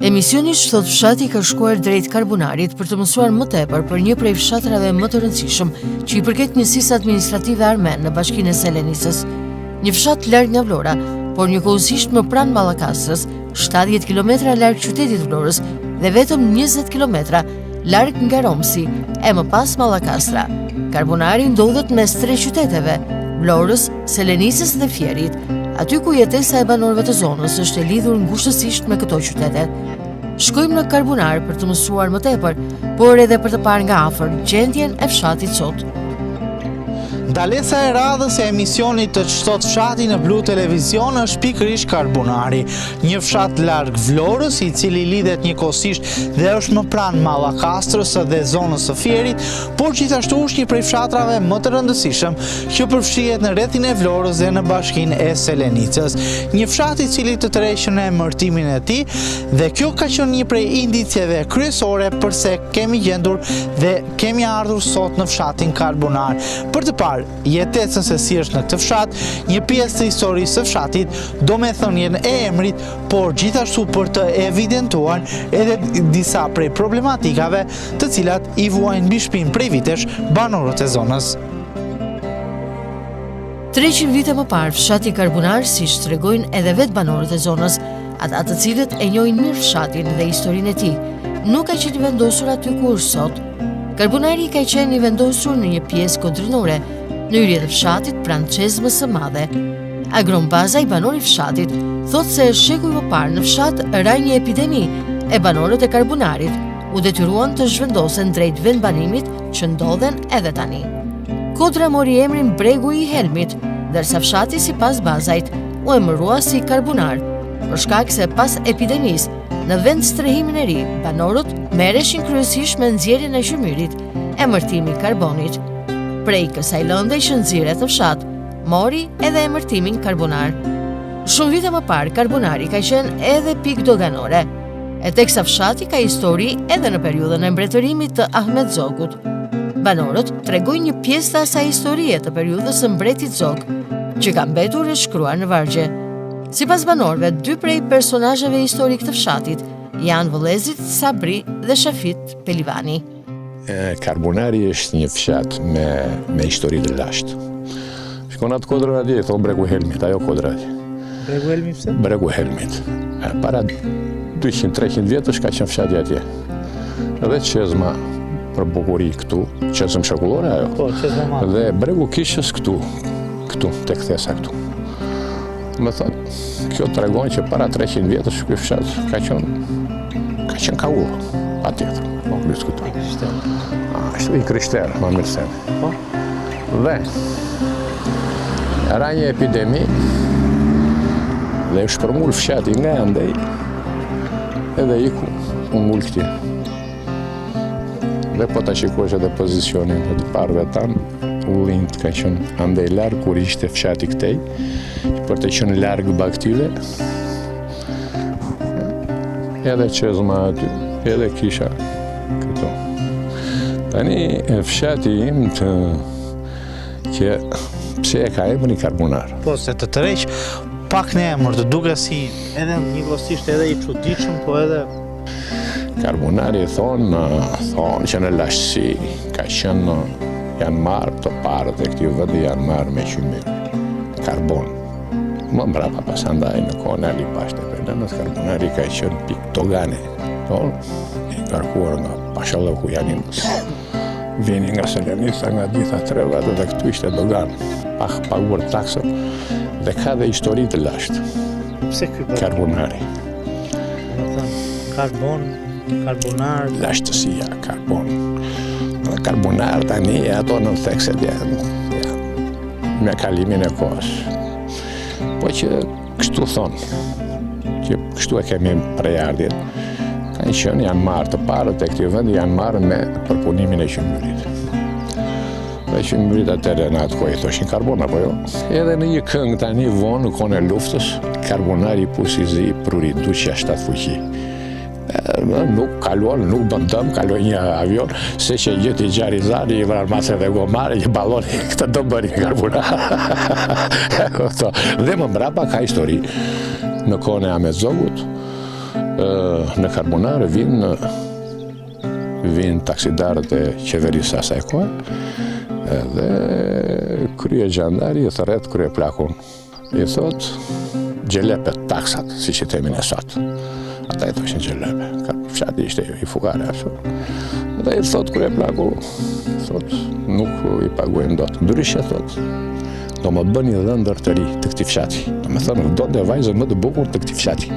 Emisioni Ç'thotë fshati ka shkuar drejt Karbunarit për të mësuar më tepër për një prej fshatrave më të rëndësishëm që i përket njësisë administrative Armen në bashkinë e Selenicës. Një fshat larg nga Vlora, por njëkohësisht më pranë Mallakastrës, 70 kilometra larg qytetit të Vlorës dhe vetëm 20 kilometra larg nga Romsi e më pas Mallakastra. Karbunari ndodhet mes tre qyteteve, Vlorës, Selenicës dhe Fierit, aty ku jetesa e banorëve të zonës është e lidhur ngushtësisht me këto qytete. Shkojmë në Karbunar për të mësuar më tepër, por edhe për të parë nga afër gjendjen e fshatit sot. Ndalesa e radhës e emisionit të Ç'thotë fshati në Blu Televizion është pikërisht Karbunari, një fshat larg Vlorës, i cili lidhet njëkohësisht dhe është më pranë Mallakastrës dhe zonës së Fierit, por gjithashtu është një prej fshatrave më të rëndësishëm që përfshihet në rrethin e Vlorës dhe në bashkinë e Selenicës. Një fshat i cili të tërheq në emërtimin e tij dhe kjo ka qenë një prej indicieve kryesore përse kemi gjendur dhe kemi ardhur sot në fshatin Karbunar për të parë jetesën se si është në këtë fshat, një pjesë të historisë së fshatit, domethënien e emrit, por gjithashtu për të evidentuar edhe disa prej problematikave të cilat i vuajnë mbi shpinë prej vitesh banorët e zonës. 300 vite më parë, fshati Karbunar, siç tregojnë edhe vetë banorët e zonës, ata të cilët e njohin mirë fshatin dhe historinë e tij, nuk ka qenë i vendosur aty ku është sot. Karbunari ka qenë i vendosur në një pjesë kodrinore, në hyrje të fshatit pranë Çezmës së Madhe. Agron Bazaj, banor i fshatit, thotë se shekuj më parë në fshat ra një epidemi e banorët e Karbunarit u detyruan të zhvendosen drejt vendbanimit që ndodhen edhe tani. Kodra mori emrin Bregu i Helmit, ndërsa fshati sipas Bazajt u emërua si Karbunar, për shkak se pas epidemisë, në vendstrehimin e ri, banorët merreshin kryesisht me nxjerrjen e qymyrit, emërtimi i karbonit. Prej kësaj lënde që nxirret në fshat, mori edhe emërtimin Karbunar. Shumë vite më parë, Karbunari ka qenë edhe pikë doganore. E teksa fshati ka histori edhe në periudhën e mbretërimit të Ahmet Zogut. Banorët tregojnë një pjesë të asaj historie të periudhës së mbretit Zog, që ka mbetur e shkruar në vargje. Sipas banorëve, dy prej personazheve historikë të fshatit janë vëllezërit Sabri dhe Shefit Pelivani. Karbunari është një fshat me, me histori të lashtë. Shkon atë kodrën atje, i thonë Bregu Helmit, ajo kodra atje. Bregu Helmit pse? Bregu Helmit. Para 200-300 vjetësh ka qenë fshati atje. Edhe çezma për bukuri këtu, çezëm shekullore ajo. Po, çezma madhe. Dhe bregu kishës këtu, këtu, te kthesa këtu. Me thënë, kjo tregon që para 300 vjetësh ky fshat ka qenë ka qenë kaur, patjetër, po diskutoj. I krishterë. Ashtu i krishterë, më mirë se. Po. Dhe ra një epidemi dhe u shpërngul fshati nga andej edhe iku u ngul këtej. Dhe po ta shikosh edhe pozicionin e të parëve tanë, ullinjtë kanë qenë andej larg, kur ishte fshati këtej, për të qenë larg bagëtive, edhe çezma aty, edhe kisha këtu. Tani, fshati im të, që pse e ka emrin Karbunar? Po, se të tërheq pak në emër, të duket si edhe njëkohësisht edhe i çuditshëm, po edhe Karbunari thonë, thonë që në lashtësi ka qenë, janë marrë të parët e këtij vendi janë marrë me qymyr, karbon. Më mbrapa pasandaj në kohën e Ali Pashë Tepelenës, Karbunari ka qenë pikë dogane, thonë, i ngarkuar nga Pashallëku i Janinës. Vinin nga Selenica, nga gjitha trevat dhe këtu ishte doganë, pa paguar taksën dhe ka dhe histori të lashtë. Pse ky Karbunari. Domethënë, karbon, karbonar... Lashtësia, karbon. Karbonar tani, ato në thekset janë, janë me kalimin e kohës. Po që kështu thonë, që kështu e kemi prejardhjen, kanë qenë, janë marrë të parët e këtij vendi, janë marrë me përpunimin e qymyrit. Dhe qymyrit atëherë në atë kohë i thoshin karbon, apo jo? Edhe në një këngë tani vonë në kohën e luftës, karbonari pus i zi pruri duqja shtatë fuqi. Nuk kaluan, nuk bën dëm, kaloi një avion, se që gjeti gjari zani, i vrarë mase dhe gomare, një balon, këtë do bëri Karbunar. Dhe më mbrapa ka histori, në kohën e Ahmet Zogut, në Karbunar vinë vinë taksidarët e qeverisë asaj kohe, dhe krye xhandari e thërret kryeplakun. I thot, xhelepet, taksat, siç i themi ne sot. Ata i thoshin xhelepe, ka fshati ishte i fukare, ashtu. Dhe i thot kryeplaku, thot, nuk i paguajmë dot. Ndryshe, thot, do më bëni dhëndër të ri të këtij fshati. Domethënë, do të vajzën më të bukur të këtij fshati.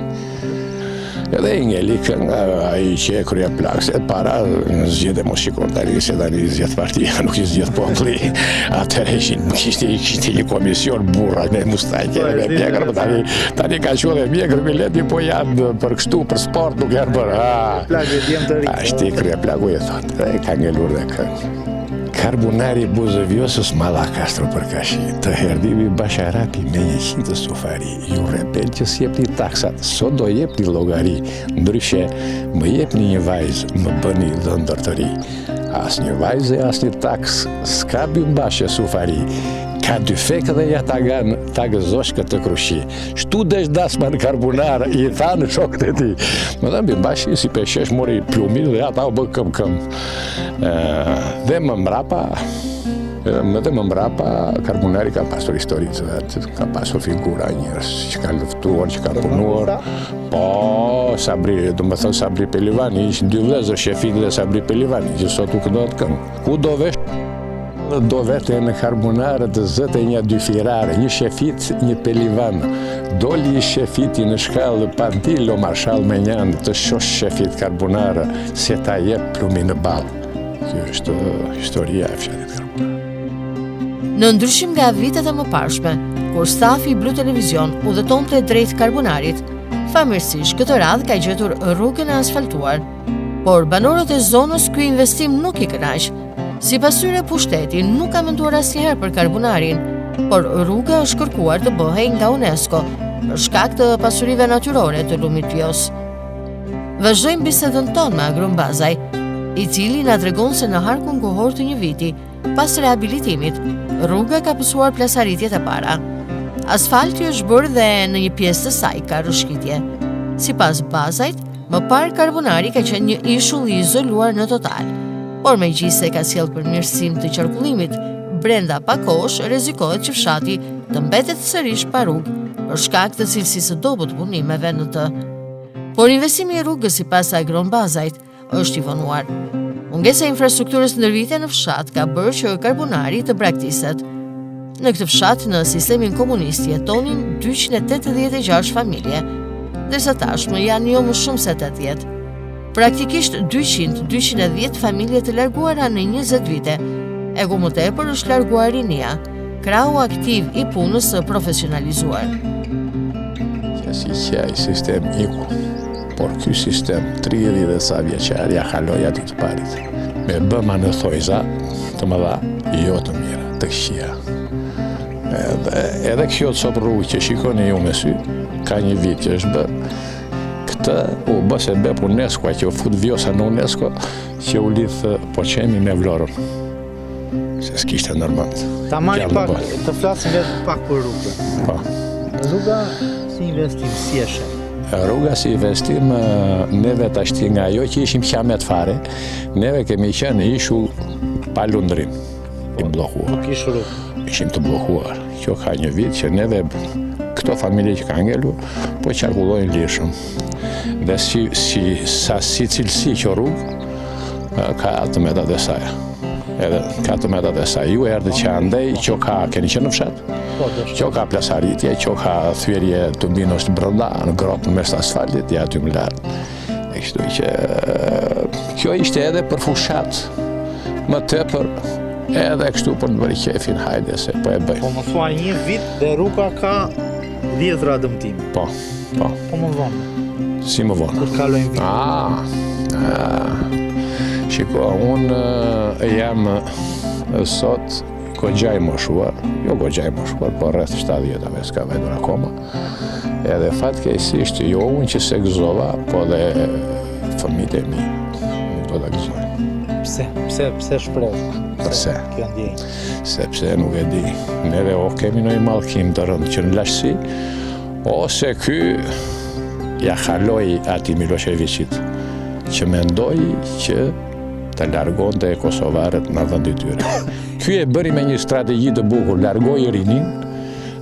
Edhe i ngeli kënga ai që e kryeplak, se para në zgjedhje mos shikon tani se tani i zgjedh partia, nuk i zgjedh populli. Atëherë ishin kishte kishte një komision burra me mustaqe po, me mjekër, po tani tani ka qenë dhe mjekër mileti po janë për kështu për sport nuk janë për. Ah. Plak e djem të rinj. Ashtu kryeplaku i thotë, dhe ka ngelur dhe këngë. Karbunari buzë Vjosës Mallakastro për kashi, të herdimi Basharapi me një qitë sufari. Ju rebelë që s'jepni taksat, sot do jepni llogari, ndryshe më jepni një vajzë, më bëni dhëndër të ri. Asnjë vajzë e asnjë taksë, s'ka bymbash e sufari, ka dyfek dhe jatagan ta gëzosh këtë krushi. Shtu desh dasma në Karbunar, i thanë shokët e tij. Domethënë bymbashi si peshesh mori plumbin dhe ata u bë këm këm. Dhe më mbrapa, Më dhe më mbrapa, Karbunari ka pasur histori të vet, ka pasur figura njerëz që kanë luftuar, që kanë punuar. Po, Sabri, domethënë Sabri Pelivani, ishin dy vëllezër, Shefik dhe Sabri Pelivani, që sot u këndohet këngë. Ku do vesh do vete në Karbunar të zëte një dy firare, një Shefit, një Pelivan. Doli Shefiti në shkallë, pa dil o marshall mënjanë të shosh Shefit Karbunar, se ta jep plumbin në ballë. Kjo është historia e fshatit Karbunar. Në ndryshim nga vitet e mëparshme, kur stafi i Blu Televizion udhëtonte drejt Karbunarit, fatmirësisht këtë radhë ka gjetur rrugën e asfaltuar. Por banorët e zonës ky investim nuk i kënaq. Sipas tyre pushteti nuk ka menduar asnjëherë për Karbunarin, por rruga është kërkuar të bëhej nga UNESCO për shkak të pasurive natyrore të lumit Vjosë. Vazhdojmë bisedën tonë me Agron Bazaj, i cili na tregon se në harkun kohor të një viti, pas rehabilitimit, rruga ka pësuar plasaritjet e para. Asfalti është bërë dhe në një pjesë të saj ka rrëshqitje. Sipas Bazajt, më parë Karbunari ka qenë një ishull i izoluar në total, por megjithëse ka sjellë përmirësim të qarkullimit, brenda pak kohësh rrezikohet që fshati të mbetet sërish pa rrugë, për shkak të cilësisë së dobët të punimeve në të. Por investimi i rrugës sipas Agron Bazajt është i vonuar. Mungesa e infrastrukturës ndër vite në fshat ka bërë që Karbunari të braktiset. Në këtë fshat në sistemin komunist jetonin 286 familje, ndërsa tashmë janë jo më shumë se 80. Praktikisht 200-210 familje të larguara në 20 vite, e ku më tepër është larguar rinia, krahu aktiv i punës së profesionalizuar. Që si që ai sistem iku, por ky sistem 30 dhe sa vjeçar ia kaloi atij të parit. Me bëma në thonjëza të mëdha, jo të mira, të këqija. Edhe, edhe kjo copë rrugë që shikoni ju me sy, ka një vit që është bërë, Këtë u bë sebep UNESCO, që u fut Vjosa në UNESCO, që u lidh Poçemi me Vlorën. Se s'kishte ndërmend. Ta marrim pak, të flasim vetëm pak për rrugën. Po. Rruga si investim, si e sheh? Rruga si investim, neve tashti nga ajo që ishim qamet fare, neve kemi qenë ishull pa lundrim, i bllokuar. Nuk ish rrugë. Ishim të bllokuar. Kjo ka një vit që neve këto familje që kanë ngelur, po qarkullojnë lirshëm. Dhe si, si, sa si cilësi kjo rrugë, ka të metat e saj. Edhe ka të metat e saj. Ju erdhët që andej, kjo ka, keni qenë në fshat? Po, kjo ka plasaritje, kjo ka thyerje tubinosh brenda, në gropë në mes të asfaltit, ja aty më lartë. E kështu që kjo ishte edhe për fushatë më tepër edhe kështu për të bërë qefin, hajde se po e bëjmë. Po më thua një vit dhe rruga ka dhjetra dëmtime. Po, po. Po më vonë. Si më vonë? Kur kalojnë vitet. Ah, ah. Shiko, unë jam sot goxha i moshuar, jo goxha i moshuar, po rreth 70-ave s'ka vajtur akoma. Edhe fatkeqësisht jo unë që s'e gëzova, po dhe. Fëmijët e mi nuk do ta gëzojnë. Pse? Pse pse shpreh? Pse? Kjo ndjenjë. Sepse nuk e di. Neve o kemi ndonjë mallkim të rëndë që në lashtësi, ose ky ia kaloi atij Milosheviqit, që mendoi që të largonte kosovarët nga vendi i tyre. Ky e bëri me një strategji të bukur, largoi rininë,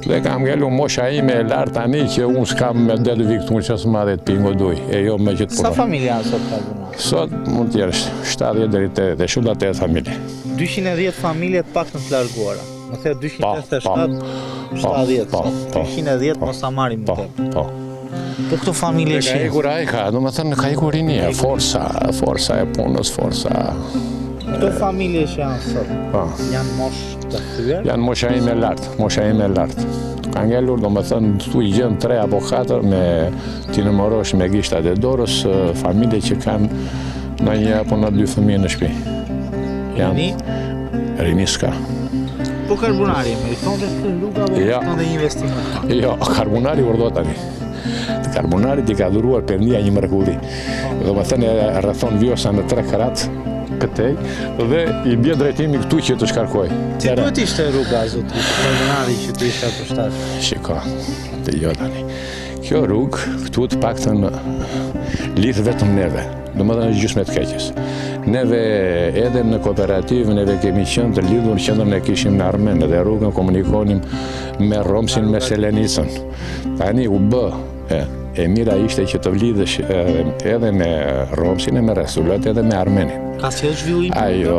dhe kam ngelu mosha ime e lartë tani që unë s'kam me det të vi këtu në qësë madhe të pingo duj, e jo me që të Sa punoj. familje janë sot Karbunar? Sot mund të jesh 70 deri 80, e shumë 80 familje. 210 familje të paktën të larguara. Më the 287, 70, po, po, 210 po, mos ta marrim më Po, tepër. po. Po këto familje Ka që ikur ai ka, domethënë ka ikur rinia, forca, forca e punës, forca... këto familje që janë sot, Po. janë moshë të thyer? Janë mosha ime e lartë, mosha ime e lartë. Ka ngelur, domethënë, tu i gjen 3 apo 4 me t'i numërosh me gishtat e dorës, familje që kanë në një apo në dy fëmijë në shtëpi. Janë Rini? Rini s'ka. Po karbunari, meriton dhe këtë rrugë apo Jo. meriton dhe një investim më të madh? Jo, karbunari urdhëro tani. Karbunarit i ka dhuruar Perëndia një mrekulli. Domethënë e rrethon Vjosa në tre krat këtej dhe i bie drejtimi këtu që të shkarkoj. Si duhet ishte rruga zotëri, karbunari që të ishte e përshtatshme? Shiko, dëgjo tani. Kjo rrugë këtu të paktën lidh vetëm neve. Domethënë është gjysmë e të keqes. Neve edhe në kooperativë, neve kemi qenë të lidhur, qendrën e kishim në Armen dhe rrugën komunikonim me Romsin, me Selenicën. Tani u bë, e, e mira ishte që të lidhesh edhe, edhe me Romsin e me Resulat edhe me Armenin. Ka sjellë zhvillim? Ajo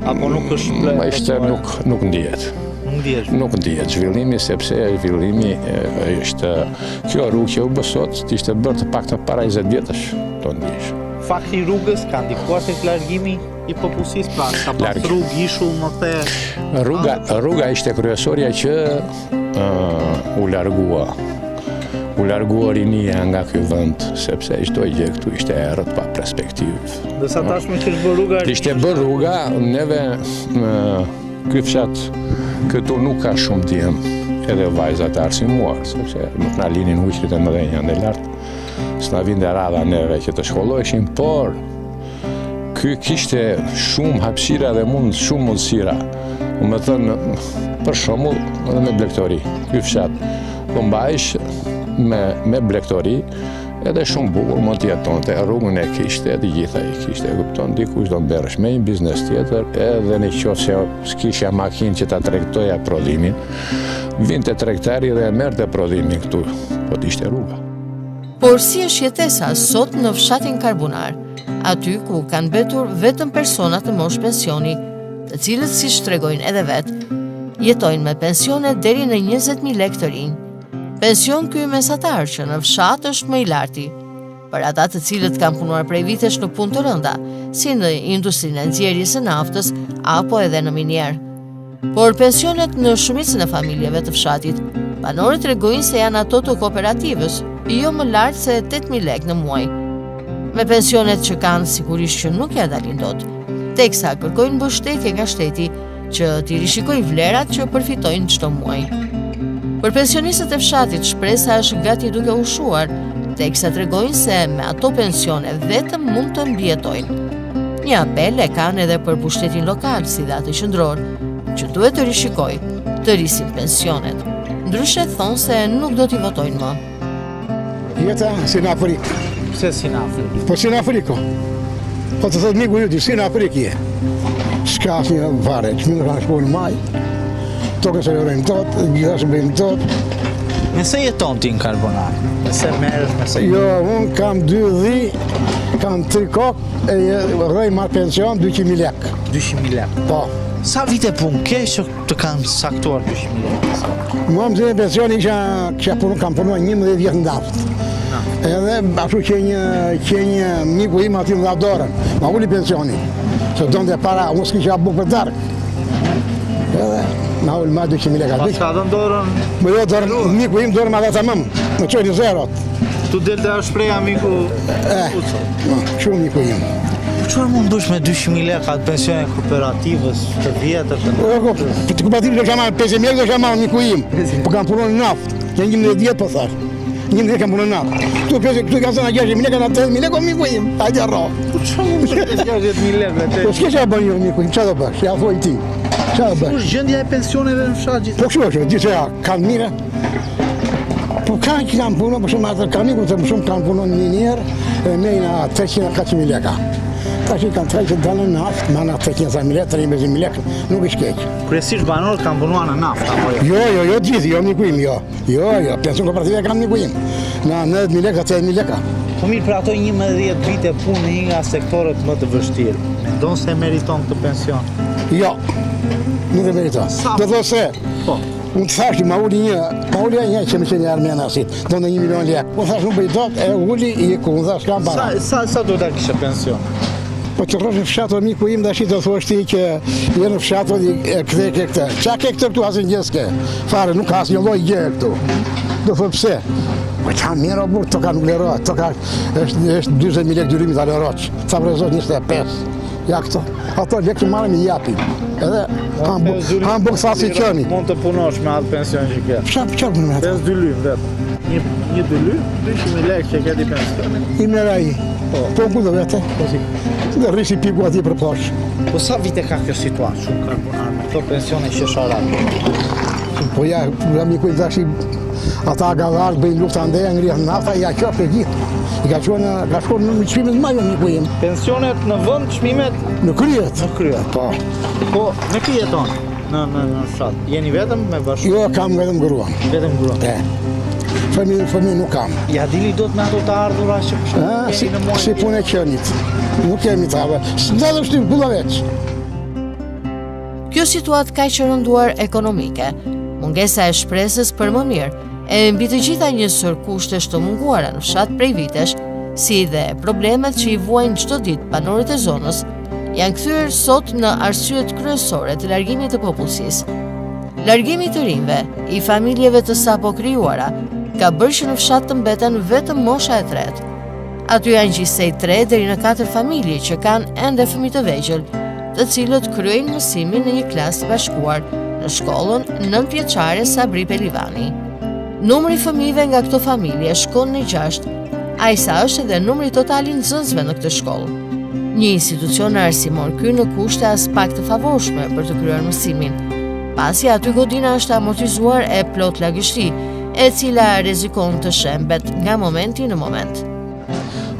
Apo nuk është ple- Ma ishte nuk nuk ndihet. Nuk ndihet. Nuk ndihet zhvillimi sepse zhvillimi e, është kjo rrugë që u bë sot, të ishte bërë të paktën para 20 vjetësh, do ndihesh. Fakti i rrugës ka ndikuar tek largimi i popullsisë, pra ka pas Larg. rrugë ishull më the. Rruga rruga ishte kryesorja që ë, u largua. U largua rinia nga ky vend sepse çdo gjë këtu ishte e errët pa perspektivë. Ndërsa tashmë që është bërë rruga, Ishte bërë rruga, neve ë, ky fshat këtu nuk ka shumë djem, edhe vajzat e arsimuar, sepse nuk na linin ujqrit e mëdhenj andej lart. S'na vinte radha neve që të shkolloheshim, por ky kishte shumë hapësira dhe mund shumë mundësira. Domethënë, për shembull, edhe me blektori, ky fshat, po mbajsh me, me blektori, edhe shumë bukur mund të jetonte, rrugën e kishte, të gjitha i kishte, e kupton, dikush do merresh me një biznes tjetër, edhe në qoftë se s'kisha makinë që ta tregtoja prodhimin, vinte tregtari dhe e merrte prodhimin këtu, po të ishte rruga. Por si është jetesa sot në fshatin Karbunar, aty ku kanë mbetur vetëm persona të moshë pensioni, të cilët siç tregojnë edhe vetë, jetojnë me pensione deri në 20.000 lekë të rinj. Pension ky mesatar që në fshat është më i larti. Për ata të cilët kanë punuar prej vitesh në punë të rënda, si në industrinë e nxjerrjes së naftës apo edhe në minier. Por pensionet në shumicën e familjeve të fshatit, banorët tregojnë se janë ato të kooperativës, jo më lart se 8000 lekë në muaj. Me pensionet që kanë sigurisht që nuk ja dalin dot, teksa kërkojnë mbështetje nga shteti që t'i rishikojë vlerat që përfitojnë çdo muaj. Për pensionistët e fshatit, shpresa është gati duke u shuar, teksa tregojnë se me ato pensione vetëm mund të mbijetojnë. Një apel e kanë edhe për pushtetin lokal, si dhe atë qendror, që duhet të rishikojë, të rrisin pensionet. Ndryshe thonë se nuk do t'i votojnë më. Jeta si në Afrikë. Pse si në Afrikë? Po si në Afrikë. o. Po të thot miku jyti, si në Afrikë je. S'ka asnjë fare, çmimet kanë shkuar në maj. Tokën s'e lërojmë dot, gjitha s'e bëjmë dot. Me se jeton ti në Karbonar? Me se merresh, me se... Jo, unë kam dy dhi, kam tri kokë, e rroj marr pension 200.000 lekë. 200.000 lekë. Po. Sa vite punë ke që të kanë caktuar 200.000 lekë? Mua më zënë pensioni isha, kisha punu, kam punuar 11 vjet në naftë. Edhe ashtu që një që një miku im aty më dha dorën, ma uli pensionin. Se donte para, unë s'kisha bukë për darkë. Edhe ma uli ma 200.000 lekë. Pas ka dhënë dorën, Më jo dorën, miku im dorën ma dha tamam, më çoi në zerot. tu del të shpreha miku Eh, Kuco. Kështu miku im. Po çfarë mund bësh me 200.000 lekë atë pensionin e kooperativës të vjetër të Po, po, të kooperativës do kisha marrë 5.000 lekë do kisha marrë miku im. Po kam punuar në naftë, janë 11 vjet po thash. Një vjet kam punuar naftë. Këtu pesë, këtu kanë zënë 60000 lekë, na 80000 lekë o miku im. Hajde rro. Po çfarë mund të bësh 60000 lekë atë? Po s'ke çfarë bën jo miku im, çfarë do bësh? Ja thuaj ti. Çfarë do bësh? Kush gjendja e pensioneve në fshat gjithë? Po kështu është, gjithë ja, kanë mirë. Po kanë që kanë punuar, për shumë atë kanë ikur, më shumë kanë punuar në minierë, e me në 300-400.000 leka. Tash i kanë 300 dalë në naftë, ma në 300.000 lekë, 13.000 lekë, nuk është keq. Kryesisht banorët kanë punuar në naftë, apo jo? Jo, jo, jo, gjithë, jo miku im, jo. Jo, jo, pension kooperative kanë miku im. Në 90.000 lekë, 80.000 lekë. Po mirë, për ato 11 vite punë në një nga sektorët më të vështirë, mendon se meriton këtë pension? Jo, nuk e meriton. Do të se, po. Unë të thashë, ma uli një, ma uli një që më qenë një armenasit, do në një milion lekë. Unë thashë, nuk bëj dot, e uli, i ku, unë thashë, kam para. Sa, sa, sa do ta kishe pension? Po të rrosh në fshat o miku im tash do thuash ti që je në fshat o e kthe ke këtë. Ça ke këtë këtu asnjë gjë s'ke. Fare nuk ka asnjë lloj gjë këtu. Do thotë pse? Po ça mirë o burrë, toka nuk lirohet, toka është është 40000 lekë dyrymi ta lirosh. Sa bre zot 25. Ja këto, ato lekë që marrim i japim. Edhe ham bukë, ham bukë sa si qeni. Mund të punosh me atë pension që ke. Çfarë çfarë punë me atë? Pesë dynym vetëm. Një një dynym, 200.000 lekë që ke ti pensionin. I merr ai. Po, po ku do vete? Po si. Do rri si piku atje për poshtë. Po sa vite ka kjo situatë shumë Karbunar me këto pensione qesharake? Po ja, ja miku i tash ata galarët bëjnë luftë andej, ngrihet nafta, ja qoftë e gjithë. I ka çuar në ka shkuar në çmimet më jo miku im. Pensionet në vend, çmimet në kryet. Në kryet. Po. Po, me kë jeton në në në fshat? Jeni vetëm me bashkë? Jo, kam vetëm gruan. Vetëm gruan. E. Fëmijë, fëmijë nuk kam. Ja dili dot me ato të ardhura që kështu si, në muaj. Si punë e qenit. Nuk kemi të ardhura. S'do të shtim kulla veç. Kjo situatë kaq e rënduar ekonomike, mungesa e shpresës për më mirë, e mbi të gjitha një sërë kushtesh të munguara në fshat prej vitesh, si dhe problemet që i vuajnë çdo ditë banorët e zonës, janë kthyer sot në arsyet kryesore të largimit të popullsisë. Largimi i të rinjve, i familjeve të sapo krijuara, ka bërë që në fshat të mbeten vetëm mosha e tretë. Aty janë gjithsej 3 deri në 4 familje që kanë ende fëmijë të vegjël, të cilët kryejnë mësimin në një klasë të bashkuar në shkollën nëntëvjeçare Sabri Pelivani. Numri i fëmijëve nga këto familje shkon në 6, aq sa është edhe numri total i nxënësve në këtë shkollë. Një institucion arsimor ky në kushte aspak të favorshme për të kryer mësimin, pasi aty godina është amortizuar e plot lagështi, e cila rrezikon të shembet nga momenti në moment.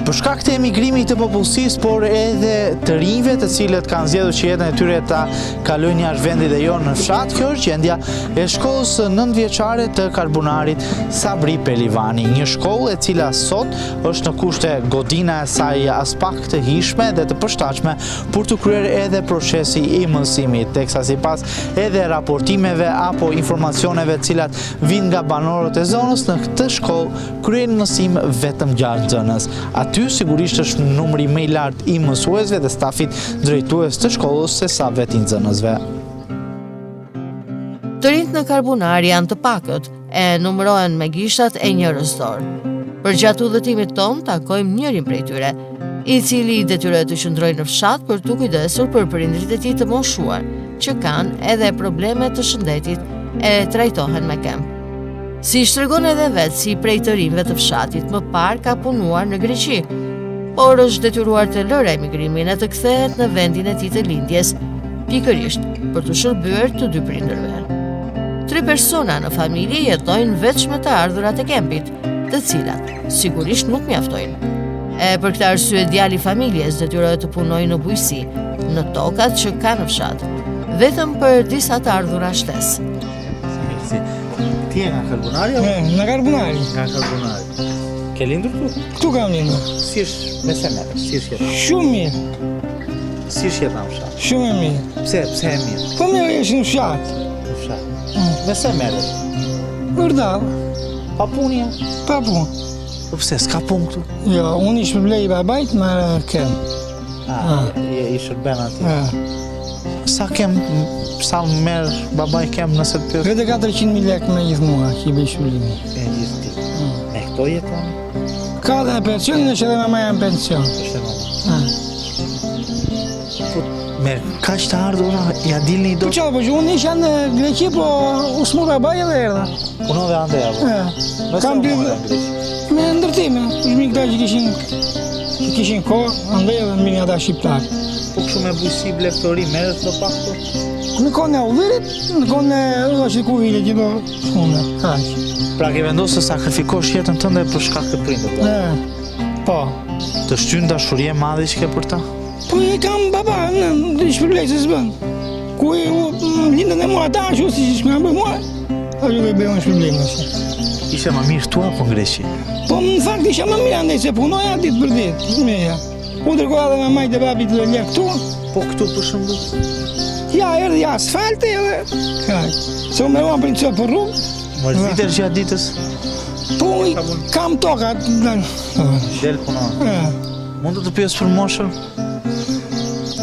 Për shkak të emigrimit të popullsisë, por edhe të rinjve të cilët kanë zgjedhur që jetën e tyre ta kalojnë jashtë vendit dhe jo në fshat, kjo është gjendja e shkollës nëntëvjeçare të Karbunarit Sabri Pelivani, një shkollë e cila sot është në kushte godina e saj aspak të hijshme dhe të përshtatshme për t'u kryer edhe procesi i mësimit, teksa sipas edhe raportimeve apo informacioneve të cilat Vijnë nga banorët e zonës në këtë shkollë kryejnë mësim vetëm 6 nxënës. Aty sigurisht është numri më i lartë i mësuesve dhe stafit drejtues të shkollës se sa vetë i nxënësve. Të rinjtë në Karbunar janë të pakët e numërohen me gishtat e njërës dorë. Përgjatë udhëtimit tonë takojmë njërin prej tyre, i cili detyrohet të qëndrojë në fshat për t'u kujdesur për prindërit e tij të moshuar, që kanë edhe probleme të shëndetit e trajtohen me kemp. Siç tregon edhe vetë si prej të rinjve të fshatit më parë ka punuar në Greqi, por është detyruar të lërë emigrimin e të kthehet në vendin e tij të lindjes, pikërisht për t'u shërbyer të dy prindërve. Tre persona në familje jetojnë veç me të ardhurat e kempit, të cilat sigurisht nuk mjaftojnë. E për këtë arsye djali i familjes detyrohet të punojë në bujqësi, në tokat që ka në fshat, vetëm për disa të ardhura shtesë. Si, ti je nga Karbunari apo? Nga Karbunari. Nga Karbunari. Ke lindur këtu? Këtu kam lindur. Si është me se merresh? Si është jeta? Shumë mirë. Si është jeta në fshat? Shumë e mirë. Pse, pse e mirë? Po mirë është në fshat. Në fshat. Mm. Me se merresh? Vërdallë. Pa punë je? Pa punë. Po pse, s'ka punë këtu? Jo, unë i shpërblej babait me kem. Ah, i, i shërben atij. Ah. Sa kem, sa merr babai kem nëse të pyes? Vete 400.000 lekë me gjithë mua, që i bëj shpërblimi. E gjithë ti. Mm. Me këto jeton? Ka dhe në pension, është edhe mamaja në pension. Është mama. Ah. Po, me kaq të ardhura, ja dilni dot? Po ça, po që unë isha në Greqi, po u sëmur babai edhe erdha. Punove andej, apo? E. Kam dy... Me ndërtime, kush mi këta që kishin, që kishin kohë, andej edhe mini ata shqiptarë. Po kështu me bujqësi blegtori, merret më pak po? Në kohën e ullirit, në kohën e që ku vile që do shkune, kaq. Pra ke vendosur të sakrifikosh jetën tënde për shkak të prindërve? E, po. Të shtyn dashuria e madhe që ke për ta? Po e kam baba, në, në shpërblej se s'bën. Ku e u lindën e mua ata, ashtu si që më mua, ashtu dhe bëjë unë shpërblej më se. Ishe më mirë këtu apo në Greqi? Po në fakt isha më mirë andej se punoja ditë për ditë, mirë. U dërgoja dhe mamait dhe babit dhe lek këtu. Po këtu për shembull? Ja, erdhi asfalti edhe, kaq. Se u merruam për një copë për rrugë. Mërzitesh gjatë ditës? Po, kam tokat. Del punon. Mund të të pyes për moshën?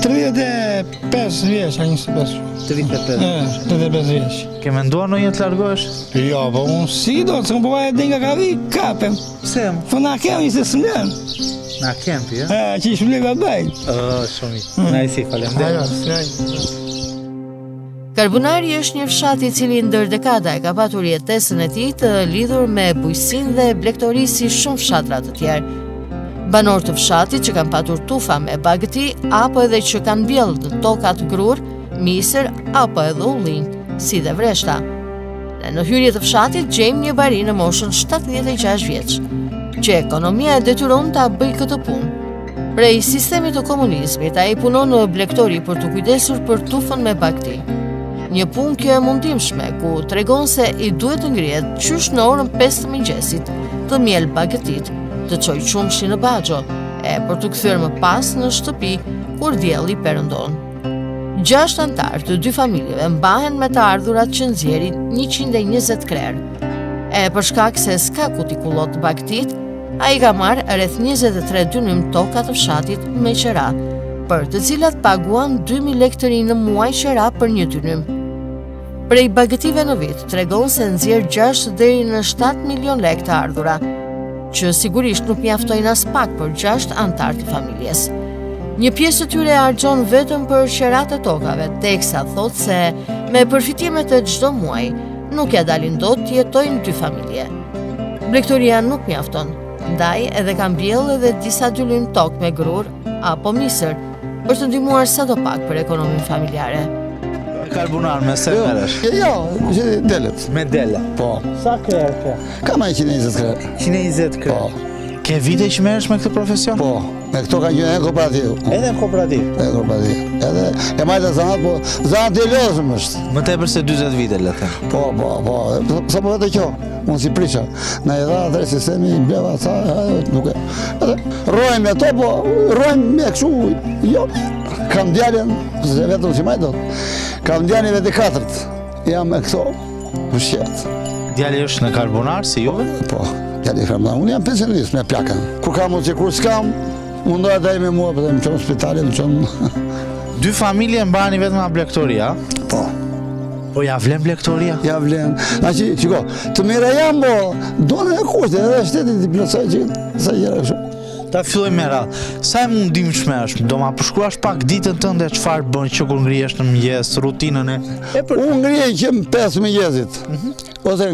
35 vjeç, a 25. 35. E, 35 vjeç. Ke menduar ndonjëherë të largohesh? Jo, po unë si do, se unë po vaje dhe nga ka vi, kapem. Pse? Po na kemi se s'mlën. Na kempi, e? E, që i shpërblej babait. Ë, shumë mirë. Kënaqësi, faleminderit. Ajo, s'ka. Karbunari është një fshat i cili ndër dekada e ka patur jetesën e tij të lidhur me bujqësinë dhe blegtorinë si shumë fshatra të tjerë. Banorë të fshatit që kanë patur tufa me bagëti apo edhe që kanë mbjellë në tokat grurë, misër apo edhe ullinj, si dhe vreshta. Dhe në hyrje të fshatit gjejmë një bari në moshën 76 vjeç, që ekonomia e detyron ta bëjë këtë punë. Prej sistemit të komunizmit, ai punon në blegtori për t'u kujdesur për tufën me bagëti. Një punë kjo e mundimshme, ku tregon se i duhet të ngrihet qysh në orën 5 të mëngjesit, të mjelë bagëtitë, të çojë qumështin në baxho, e për t'u kthyer më pas në shtëpi kur dielli perëndon. Gjashtë anëtarë të dy familjeve mbahen me të ardhurat që nxjerrin 120 krerë. E për shkak se s'ka ku t'i kullotë bagëtitë, ai ka marrë rreth 23 dynym toka të fshatit me qera, për të cilat paguan 2000 lekë të rinj në muaj qera për një dynym. Prej bagëtive në vit, tregon se nxjerr 6 deri në 7 milion lekë të ardhura, që sigurisht nuk mjaftojnë aspak për 6 anëtarë të familjes. Një pjesë të tyre e harxhon vetëm për qeratë e tokave, teksa thotë se me përfitimet e çdo muaji nuk ia dalin dot të jetojnë dy familje. Blegtoria nuk mjafton, ndaj edhe ka mbjellë edhe disa dynym tokë me grurë apo misër, për të ndihmuar sado pak për ekonominë familjare. Me karbunar, me se jo, merresh? Jo, që delet. Me dele? Po. Sa krerë ke? Kam ai 120 krerë. 120 krerë? Po. Ke vite që merresh me këtë profesion? Po, me këto ka qenë edhe kooperativ. Edhe në kooperativ? Edhe në kooperativ. Edhe e majta zanat, po zanat i lodhshëm është. Më tepër se 40 vite, le të Po, po, po, sa po vetë kjo, unë si prisha. Na i dha atëherë sistemi, i bleva ca, nuk e. Edhe rrojmë me to, po rrojmë me kështu, jo. Kam djalin, se vetëm s'i maj dot. Kam djalin vetë katërt. Jam me këto ushqet. Djali është në karbunar si juve? Po, djali në karbunar. Unë jam pensionist me plakën. Kur kam mundësi, kur s'kam, mundohet ai me mua, po më çon në spital, më çon. Dy familje mbani vetëm nga blegtoria? Po. Po ja vlen blegtoria? Ja vlen. Na që, shiko, të mira jam, po, do në e kushte, edhe shteti t'i plotësojë që sa gjëra kështu. Ta filloj me radhë. Sa e mundimshme është? Do ma përshkruash pak ditën tënde çfarë bën që kur ngrihesh në mëngjes, rutinën e e për Unë ngrihem që në 5 mëngjesit. Mm -hmm. Ose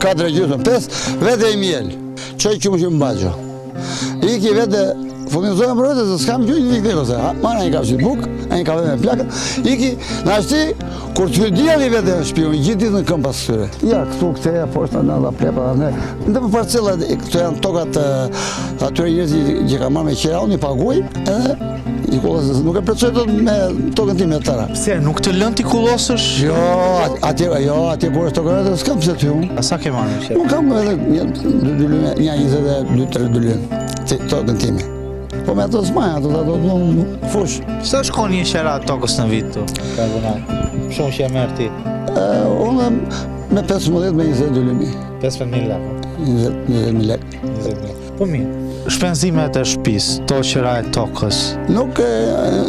4 e gjysmë, 5, vete i mjel. Çoj qumështin në baxho. Iki vete, furnizohem për vete, se s'kam gjë një dikë ose marr një kafshë bukë, një kafe me plakën, iki, në ashti, kur të hyjë dielli vete në shtëpi, unë gjithë ditën në këmbë pas këtyre. Ja, këtu këte, poshtë në dha plepa, ne. Në për parcela, këto janë tokat atyre njerëz që kam marrë me qira, unë i paguaj, edhe i kullosë, nuk e plotësoj dot me tokën time të tëra. Pse, nuk të lënë t'i kullosësh? Jo, atje, jo, atje kur është tokën e s'kam pse ty unë. A sa ke marrë me qira? Unë kam edhe një, dy dynyme, një 22, 3 dynyme, tokën time. Po me ato s'maj, ato të ato të në fushë. Sa shkon një qera e tokës në vit të karbunar? Shumë që e merr ti? Unë me 15 me 20 dynyme. 15.000 lekë. 20, 20.000 lekë. 20.000. Po mirë. Shpenzimet e shtëpisë, to qera e tokës. Nuk,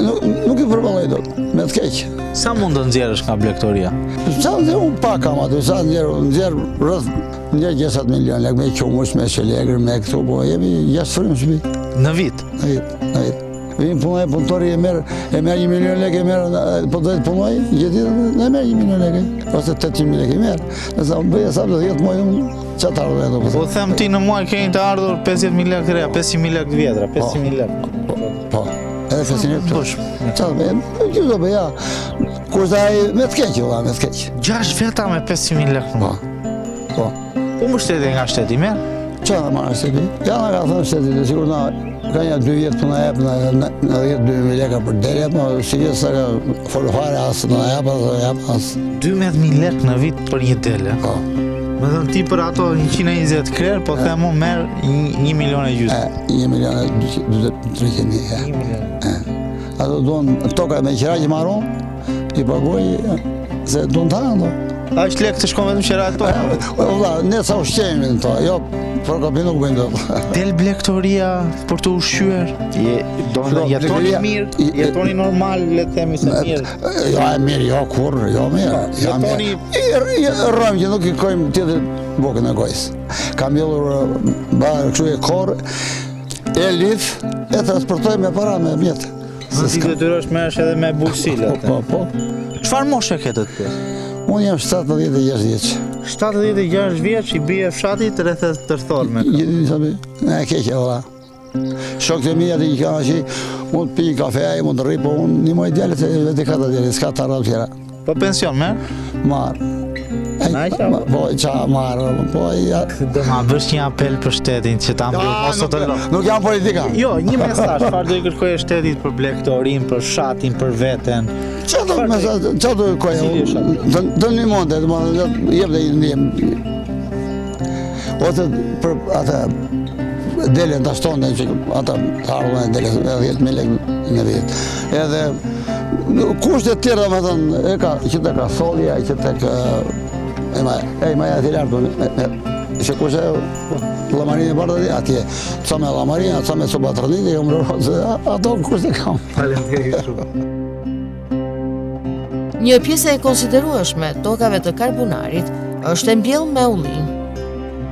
nuk, nuk i përballoj dot, me të keq. Sa mund të nxjerrësh nga blegtoria? Sa nxjerr unë pak kam aty, sa nxjerr, nxjerr rreth nxjerr 6 milion lekë me qumësht, me shelegër, me këtu, po jemi jashtë frymë shtëpi. Në vit? Në vit, në vit. Vin punoj punëtori e merr e merr 1 milion lekë e merr po do të punoj gjithë ditën e merr 1 milion lekë ose 800 mijë lekë i merr. Nëse unë bëj hesap 10 muaj unë. Ça të ardhur e do Po them ti në muaj keni të ardhur 50.000 lekë të reja, 500.000 lekë të vjetra, 500.000 lekë. Po, po. Edhe 500.000 lekë. Po, ça do bëj? Gjë do bëj, ja. Kurse ai me të keq, valla, me të keq. 6 veta me 500.000 lekë në muaj. Po. Po mbështetje nga shteti merr? Ça na marrë shteti? Ja na ka thënë shteti, dhe sikur na ka një dy vjet po na jep në në 10 2000 lekë për dele, po si vjet sa ka folë fare as na jep as na jep as. 12000 lekë në vit për një dele. Po. Me thënë ti për ato 120 krerë, po them unë merr 1 milion e gjysmë. E, 1 milion e 200 mijë. 1 milion. E. Ato duan toka me qira që marr unë, I paguaj se duan të hanë. Aq lek të shkon vetëm qira e tokës. O vlla, ne sa ushqehemi në to, jo për kopi nuk bëjmë dot. Del blegtoria për të ushqyer. Je, do të jetoni mirë, jetoni normal, le të themi se mirë. Jo, e mirë, jo kurrë, jo mirë. Jo, jetoni rrojmë që nuk i kojmë tjetër bukën e gojës. Kam mbjellur bar kështu e korr, e lidh, e transportoj me para me mjet. Se ti detyrohesh merresh edhe me bujqësi, Po, po, po. Çfarë moshe ke të të pyes? Unë jam 76 vjeç. 76 vjeç i bie fshatit rreth e tërthor me këmbë. Gjithë një në e keqe, valla. Shokët e mi aty që kanë që mund të pi kafe, ai mund të rri, po unë një moj djalë se vetë ka të djalë, s'ka të ardhur tjera. Po pension merr? Marr. Po, ça marr, po ja. Do ma bësh një apel për shtetin që ta mbyll mos të lë. Nuk jam politika. Jo, një mesazh, çfarë do i kërkoje shtetit për blegtorinë, për fshatin, për veten. Ça do mesazh, ça do kërkoja? Do do ndihmonte, do të jep dhe një ndihmë. Ose për atë delen ta shtonte që ata të ardhurën e deles 10.000 lekë në vit. Edhe kushte të tjera, domethënë, e ka që tek kasollja, që tek e ma, e ma aty lart, që kushte llamarinë e bardhë atje, ca me llamarina, ca me soba trëndite, jo më se ato kushte kam. Faleminderit shumë. Një pjesë e konsiderueshme e tokave të Karbunarit është e mbjellë me ullinj.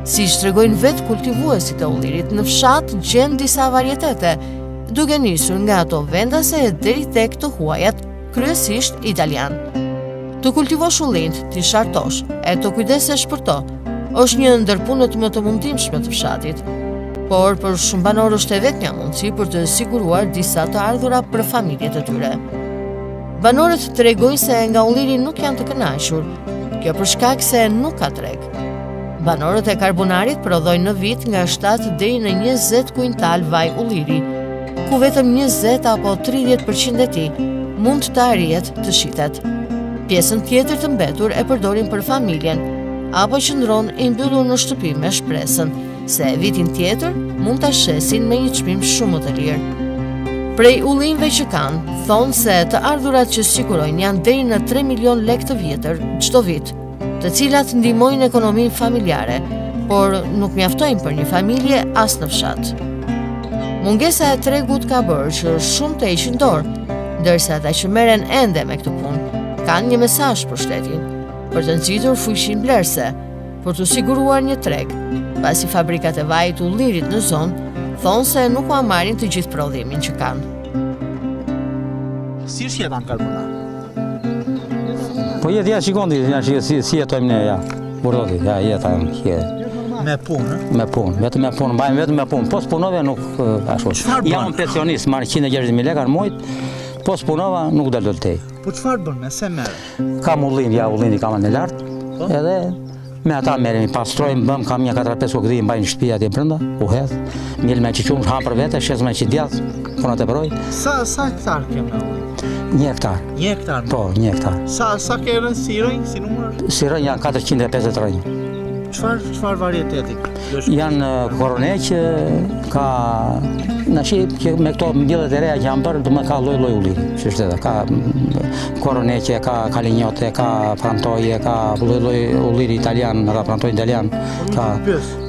Siç tregojnë vetë kultivuesit e ullirit, në fshat gjen disa varietete, duke nisur nga ato vendase e deri tek të huajat, kryesisht italian. Të kultivosh ullinjtë, t'i shartosh e të kujdesesh për to, është një ndër punët më të mundimshme të fshatit. Por për shumë banorë është e vetmja mundësi për të siguruar disa të ardhura për familjet e tyre. Banorët tregojnë se nga ulliri nuk janë të kënaqur, kjo për shkak se nuk ka treg. Banorët e Karbunarit prodhojnë në vit nga 7 deri në 20 kuintal vaj ulliri, ku vetëm 20 apo 30% e tij mund të arrihet të shitet. Pjesën tjetër të mbetur e përdorin për familjen, apo qëndron i mbyllur në shtëpi me shpresën se vitin tjetër mund ta shesin me një çmim shumë më të lirë. Prej ullinjve që kanë, thonë se të ardhurat që sigurojnë janë deri në 3 milion lekë të vjetër çdo vit. të cilat ndihmojnë ekonominë familjare, por nuk mjaftojnë për një familje as në fshat. Mungesa e tregut ka bërë që shumë të heqin dorë, ndërsa ata që merren ende me këtë punë, kanë një mesazh për shtetin, për të nxitur fuqinë blerëse, për të siguruar një treg, pasi fabrikat e vajit të ullirit në zonë thonë se nuk ua marrin të gjithë prodhimin që kanë. Si është jeta në Karbunar? Po jetë, ja, shikon ti, ja, si, si, si jetojmë ne, ja. Burroti, ja, jeta, je. Me punë, Me punë, vetëm me punë, mbajmë vetëm me punë. Po s'punove nuk, ashtu. Çfarë bën? Jam un pensionist, marr 160.000 lekë në muaj, po s'punova nuk dal dot tej. Po çfarë bën, me se merresh? Kam ullin, ja, ullin i kam në lart, po? edhe Me ata merremi, pastrojmë, bëmë, kam një 4-5 kokëdhi, mbaj në shtëpi atje brenda, u hedh, mjel me që qumësht, ham për vete, shes me që djath, po na teproj. Sa, sa hektar ke me ulli? Një hektar. Një hektar? Po, një hektar. Sa, sa ke rrënjë, si rrënjë, si numër? Si rrënjë janë 450 rrënjë. Çfarë, çfarë varieteti? Janë koroneq, ka në shi që me këto mbjelljet e reja që janë bërë, domethënë ka lloj lloj ulliri, që është edhe, ka koroneqe, ka kalinjote, ka frantoje, ka lloj lloj ulliri italian, ata frantojnë italian, ka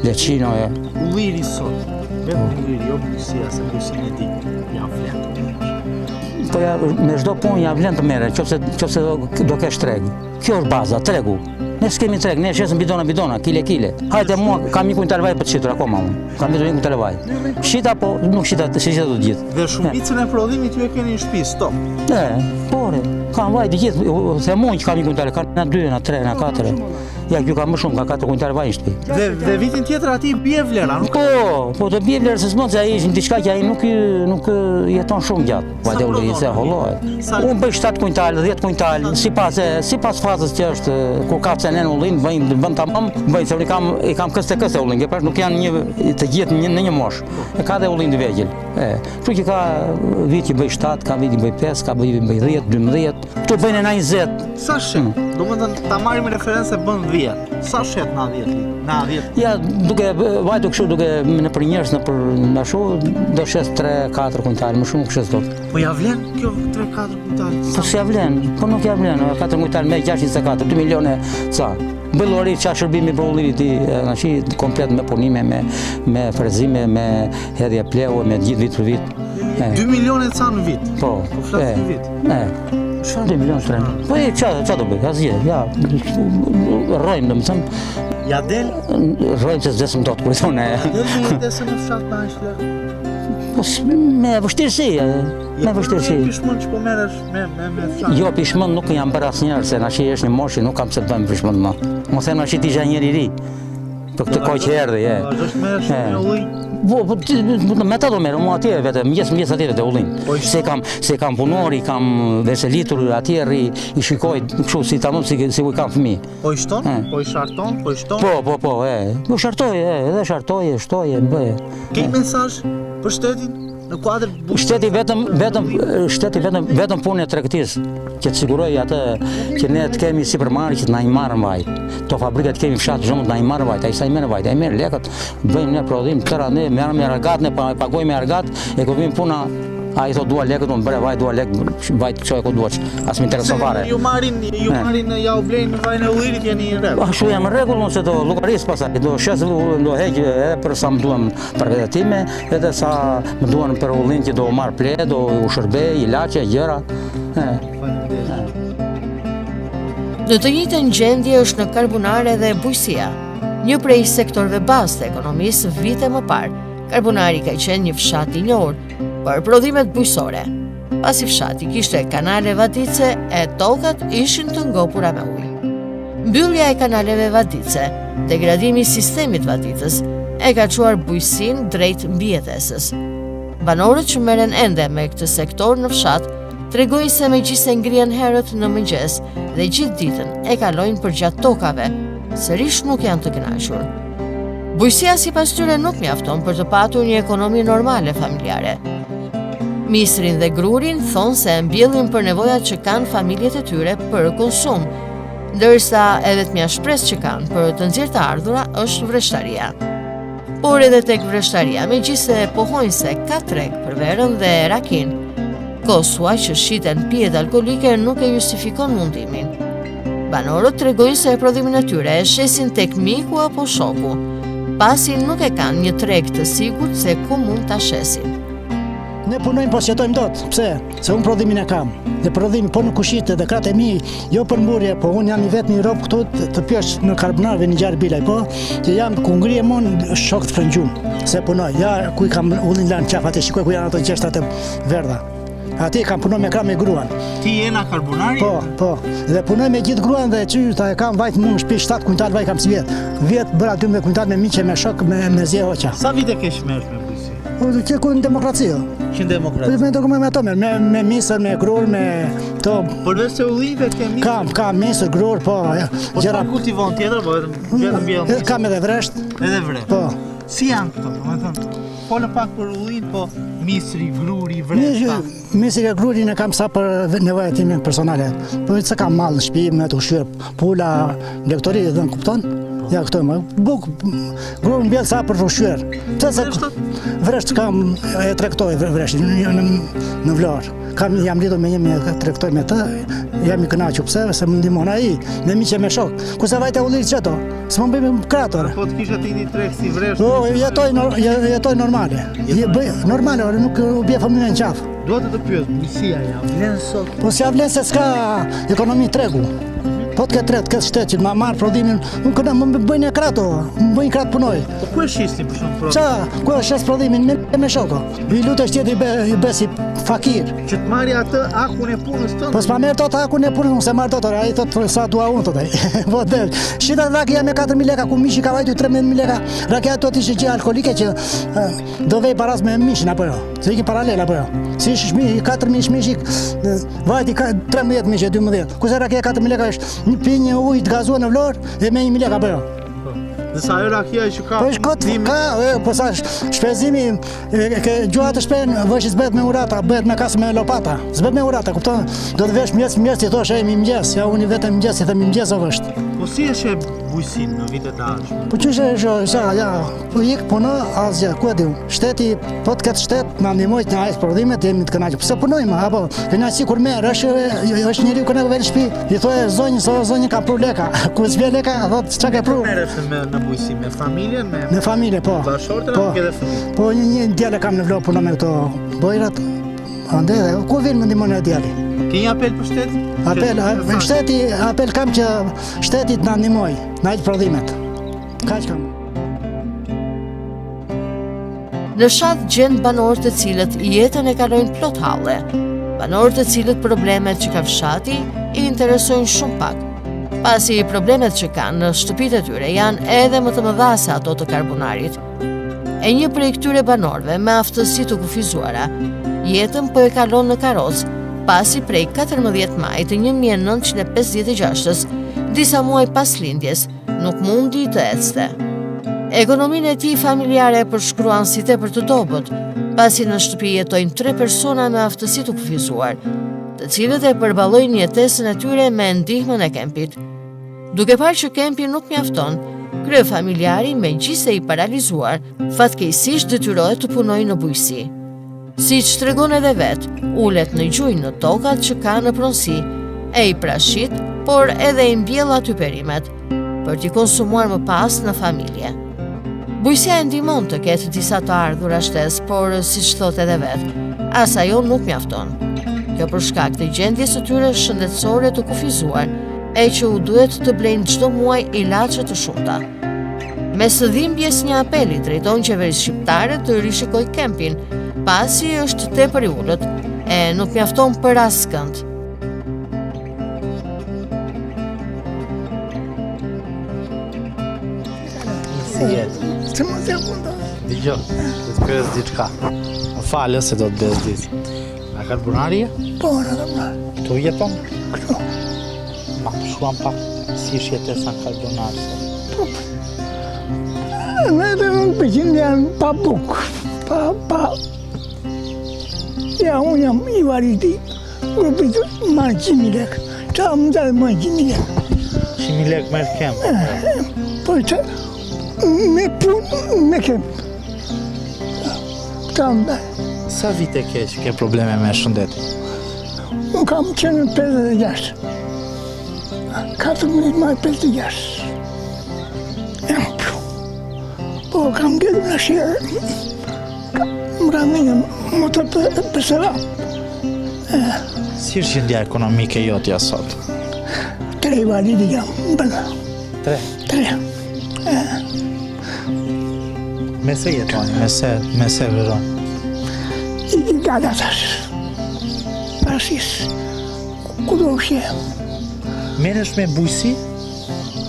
leccino. E. Ulliri sot, vetëm ulliri, jo bujqësia, se bujqësinë e di, ia vlen të merresh. Po ja, me çdo punë ia vlen të merresh, qoftë se, qoftë se do, do kesh treg. Kjo është baza, tregu. Ne s'kemi treg, ne shesim bidona bidona, kile kile. Hajde mua, kam një kuintal vaj për të shitur akoma unë. Kam një kuintal vaj. Shita po, nuk shita, s'e shita të gjithë. Dhe shumicën e prodhimit ju e keni në shtëpi, stop. Ne, po, re, kam vaj të gjithë, them unë që kam një kuintal, kam na dy, na tre, na katër. Ja, kjo ka më shumë, ka 4 kuintal vaj në shtëpi. Dhe, dhe vitin tjetër atij i bie vlera, nuk Po, po të bie vlera se s'mund se ai është diçka që ai nuk nuk jeton shumë gjatë. Vajte ulliri se hollohet. Unë bëj 7 kuintal, 10 kuintal, sipas sipas fazës që është kur ka cenen ullin, bëjnë bën tamam, bëjnë se unë i kam i kam këste këste ullin, ke parasysh nuk janë një të gjithë një në një moshë. E ka dhe ullin të vegjël. E, kështu që ka vit që bëj 7, ka vit që bëj 5, ka vit që bëj 10, 12. Këtu bëjnë na 20. Sa shet? Mm. Domethënë ta marrim referencë bën 10. Sa shet në 10 lit? Në 10. Ja, duke vajtur kështu duke nëpër njerëz nëpër ashtu do shes 3 4 kuintal, më shumë nuk shes dot. Po ja vlen kjo 3 4 kuintal? Po s'ja vlen, po nuk ja vlen, 4 kuintal me 624, 2 milione ca. Bëj llogari ça shërbimi për ullirin ti, tashi komplet me punime, me me frezime, me hedhje plehu, me gjithë vit për vit. 2 milione ca në vit. Po, po flas në vit. E. Çfarë 2 milion tre? Po e ça ça do bëj? Asgjë. Ja, rrojmë domethënë. Ja del? Rrojmë se s'vdesim dot kur thonë. Ja del me jetesën në fshat me aq lekë? Po me vështirësi, me vështirësi. Jo pishman që po merresh me me me fshat. Jo pishman nuk jam bërë asnjëherë se tashi është një moshë nuk kam pse të bëhem pishman më. Më them tashi të isha njeri i ri. Për këtë kohë që erdhi, e. Vazhdosh me shumë ullinj? Po, po, po, me ta do merrem, mu atje vetëm, mëngjes mëngjes atje vetë ullinj. Po, se kam, se kam punuar, i kam veselitur atje rri, i shikoj, kështu si tamam si si i kam fëmijë. Po i shton? Po i sharton, po i shton? Po, po, po, e. Po shartoj, e, edhe shartoj, e shtoj, e bëj. Ke mesazh për shtetin? Në kuadër shteti vetëm vetëm shteti vetëm vetëm punën e tregtisë që të sigurojë atë që ne të kemi sipërmarrje që të na i marrën vaj. Kto fabrikat kemi fshat çdo të na i marrën vajt, ai sa i merr vajt, ai merr lekët, bëjmë ne prodhim tëra ne merrem me argat ne pa paguajmë me argat e kur vjen puna ai thotë dua lekët, unë bëre vaj, dua lekë, vaj të çoj ku duash. As më intereson fare. Ju marrin, ju marrin, ja u blejnë vajin e ullirit jeni në rregull. Ashtu jam në rregull, unë se do llogaris pastaj, do shes, do heq edhe për sa më duhen për vete time, Edhe sa më duan për ullin që do u marr pleh, do u shërbej, ilaçe, gjëra. Në të njëjtën gjendje është në Karbunarë edhe bujqësia. Një prej sektorëve bazë të ekonomisë vite më parë, Karbunari ka qenë një fshat i njohur për prodhimet bujqësore. Pasi fshati kishte kanale vaditëse e tokat ishin të ngopura me ujë. Mbyllja e kanaleve vaditëse, degradimi i sistemit vaditës, e ka çuar bujqësinë drejt mbijetesës. Banorët që merren ende me këtë sektor në fshat, tregojnë se megjithëse ngrihen herët në mëngjes dhe gjithë ditën e kalojnë përgjatë tokave, sërish nuk janë të kënaqur. Bujqësia sipas tyre nuk mjafton për të patur një ekonomi normale familjare. Misrin dhe grurin thonë se e mbjellin për nevojat që kanë familjet e tyre për konsum, ndërsa e vetmja shpresë që kanë për të nxjerrë të ardhura është vreshtaria. Por edhe tek vreshtaria, megjithëse pohojnë se ka treg për verën dhe rakinë, kostoja që shiten pijet alkoolike nuk e justifikon mundimin. Banorët tregojnë se prodhimin e tyre e shesin tek miku apo shoku, pasi nuk e kanë një treg të sigurt se ku mund ta shesin. Ne punojmë po s'jetojmë dot. Pse? Se unë prodhimin e kam. Dhe prodhimi po nuk u shit dhe krahët e mi, jo për mburrje, po unë jam i vetmi rob këtu të, të pyesh në Karbunarë në Gjarbilaj, po që jam ku ngrihem unë shokët flenë gjumë, se punoj. Ja ku i kam ullin lanë qafë aty, shikoj ku janë ato gjeshtrat e verdha. Aty kam punuar me krah me gruan. Ti je nga Karbunari? Po, po. Dhe punoj me gjithë gruan dhe që ta e kam vajt mu në shtëpi 7 kuintal vaj kam sivjet. Vjet bëra 12 kuintal me miqe me shok me me zje hoqa. Sa vite ke që merresh me bujqësi? Po që ku në demokraci. Që në demokraci. Po me dokument me ato me me, me misër, me grur, me to. Përveç se ullinjve ke misër? Kam, kam misër, grur, po. Po gjëra kultivon tjetër, po vetëm vetëm mbjell. Mm, kam edhe vresht. Edhe vresht. Po. Si janë këto, domethënë, folëm pak për ullin, po misri, gruri, vreshta. Misri e grurin e kam sa për nevojat time personale. Po se kam mall në shtëpi me të ushqyer pula, blegtori dhe kupton? Ja këto më. Buk grur mbjell sa për të ushqyer. Pse se vresht kam e tregtoj vreshtin në, në, në Vlorë. Kam jam lidhur me një me tregtoj me të. Jam i kënaqur pse se më ndihmon ai, me miqe me shok. Kurse vajta ullir çeto. S'më bëjmë krator. Po të kisha ti një treg si vresht. Po, jetoj, jetoj normale. Je bëj normale, ore, nuk u bie fëmijëve në qafë. Dua të të pyes, bujqësia ja vlen sot? Po s'ja vlen se s'ka ekonomi tregu. Po të ketë të ketë shtet që ma marrë prodhimin, unë këna më bëjnë e krato, më bëjnë kratë punoj. Po ku e shisni për shumë prodhimin? Ça, ku e shes prodhimin me, me shoko? I lutë është tjetër i, be, i be si fakir. Që të marri atë hakun e punës tënde? Po s'ma merr dot hakun e punës, unë s'e marr dot, ai thotë sa dua unë thotë ai. Po dhe, shita rakia me 4000 leka, ku mishi ka vajtur 13000 leka. Rakia do të ishte gjë alkoolike që do vej baraz me mishin apo jo. Se ikin paralel apo jo. Si ishte mishi 4000 mishi, vajti 13 mishi 12. Kurse rakia 4000 leka është një pi një ujë të gazuar në Vlorë dhe me 1000 leka apo jo. Dhe sa ajo rakia që ka Po është kot, ka, e, po sa shpenzimi, ke gjuha të shpen, vëshi s'bëhet me urata, bëhet me kasë me lopata. S'bëhet me urata, kupton? Do të vesh mëngjes, mëngjes ti thosh, ej, mëngjes, ja unë vetëm mëngjes, i them mëngjes o vësht. Po si e sheh bujqësinë në vitet e ardhshme? Po qysh e shoh, sa, ja, Po ik puno asgjë, ku e di unë. Shteti, po të ketë shtet, na ndihmoj të na hajë prodhimet, jemi të kënaqur. Pse punojmë apo kënaqësi kur merr, është është njeriu kënaqur vetë në shtëpi. I thoje zonjë, so zonjë kam pru leka. Kur s'vjen leka, thotë çka ke pru? Merresh me në bujqësi me familjen, me Me familje, po. Bashkëshorten po, apo ke dhe fëmijë? Po një një djalë kam në Vlorë punon me këto bojrat. Ande, ku vjen më ndihmon ai djali? Ke një apel për shtetin? Apel, shteti, apel kam që shteti të na ndihmoj, na hajë prodhimet. Kaq kam. Në fshat gjen banorë të cilët jetën e kalojnë plot halle. Banorë të cilët problemet që ka fshati i interesojnë shumë pak. Pasi problemet që kanë në shtëpitë e tyre janë edhe më të mëdha se ato të Karbunarit. E një prej këtyre banorëve me aftësi të kufizuara, jetën po e kalon në karrocë, pasi prej 14 majit të 1956-ës, disa muaj pas lindjes, nuk mundi të ecte. Ekonominë e tij familjare e përshkruan si tepër të dobët, pasi në shtëpi jetojnë tre persona me aftësi të kufizuar, të cilët e përballojnë jetesën e tyre me ndihmën e kempit. Duke parë që kempi nuk mjafton, kryefamiljari megjithëse i paralizuar, fatkeqësisht detyrohet të punojë në bujqësi. Siç tregon edhe vetë, ulet në gjunjë në tokat që ka në pronësi, e i prashit, por edhe i mbjell aty perimet, për t'i konsumuar më pas në familje. Bujqësia e ndihmon të ketë disa të ardhura shtesë, por siç thotë edhe vetë, as ajo nuk mjafton. Kjo për shkak të gjendjes së tyre shëndetësore të kufizuar, e që u duhet të blejnë çdo muaj ilaçe të shumta. Mes dhimbjes një apel i drejton qeverisë shqiptare të rishikojë kempin, pasi është tepër i ulët e nuk mjafton për askënd. Si jetë? Që më të mund të? Dëgjo, do të pyes diçka. Më fal se do të bezdis. Nga Karbunari je? Po, nga Karbunari. Këtu jeton? Këtu. Ma përshkruan pak si është jetesa në Karbunar sot. Po, në edhe në përqind janë pa bukë, pa, pa... Ja, unë jam invalidi, grupit marr 100.000 lekë. Qa më dalë marr 100.000 lekë. 100.000 lekë merr kemp? Po, që me punë, me kemp. Qa më dalë. Sa vite ke që ke probleme me shëndetin? Unë kam qenë në 56. 14 maj 56. Jam pru. Po, kam gjetë në shirë. Më kam një motor për, për sera. Si është gjendja ekonomike jotja sot? Tre invalidë jam, bëna. Tre? Tre. Me se jetoni, me se, me se vëzhon? I di gada tash. Parasis, ku do ushqe? Merresh me bujqësi?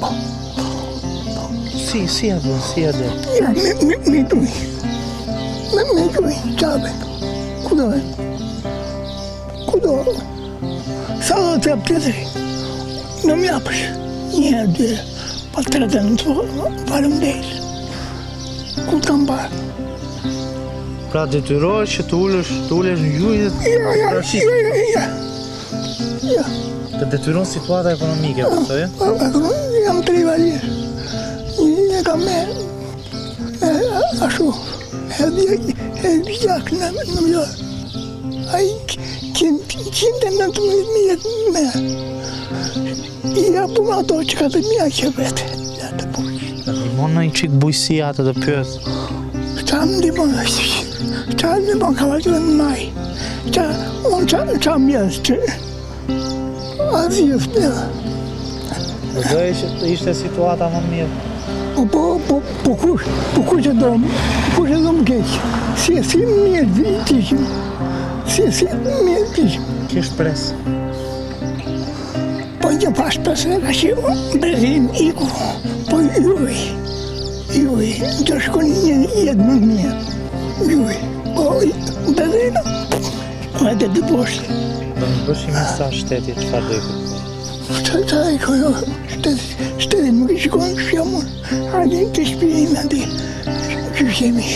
Po. Si, si e bën, si e dhe? Ja, me, me, me gjuj. Me, me gjuj, qabe. Ku do e? Ku do? Sa do të jap tjetri? Në më japësh. Një herë, dy herë, pa tre të në të faleminderit. Ku të kam parë? Pra detyrohesh që të ulesh, të ulesh në gjunjë dhe të jo, jo, jo, jo, jo, jo. Të detyron situata ekonomike, po thoj? Po, ekonomike, jam tre invalidë. Një kam me, me ashtu, e e gjak në në Vlorë. Ai 119 mijë me. I japum ato që ka të mija që vetë. Ja të push. Të ndihmon ndonjë çik bujqësia atë të pyes. Qa më ndihmon Qa më ndihmon ka vajtë dhe në maj. Qa, unë qa, qa mjellë që... Asgjë s'mjell. Do doje që të ishte situata më mirë? Po, po, po, po kush, po kush e do, kush e do më keq? Si, si mirë të ishim, si, si mirë të ishim. Ke shpresë? Po një pas shpresë, ka që brezi im iku, po juve, juve, do shkoni një jetë më mirë, juve, po brezi im, po edhe të poshtë. Do më bësh një mesazh shtetit, çfarë do i kërkoje? Të të i kërkoj, shtetit, shtetit nuk i shikon, që jam unë, hajde te shpia ime aty, që jemi,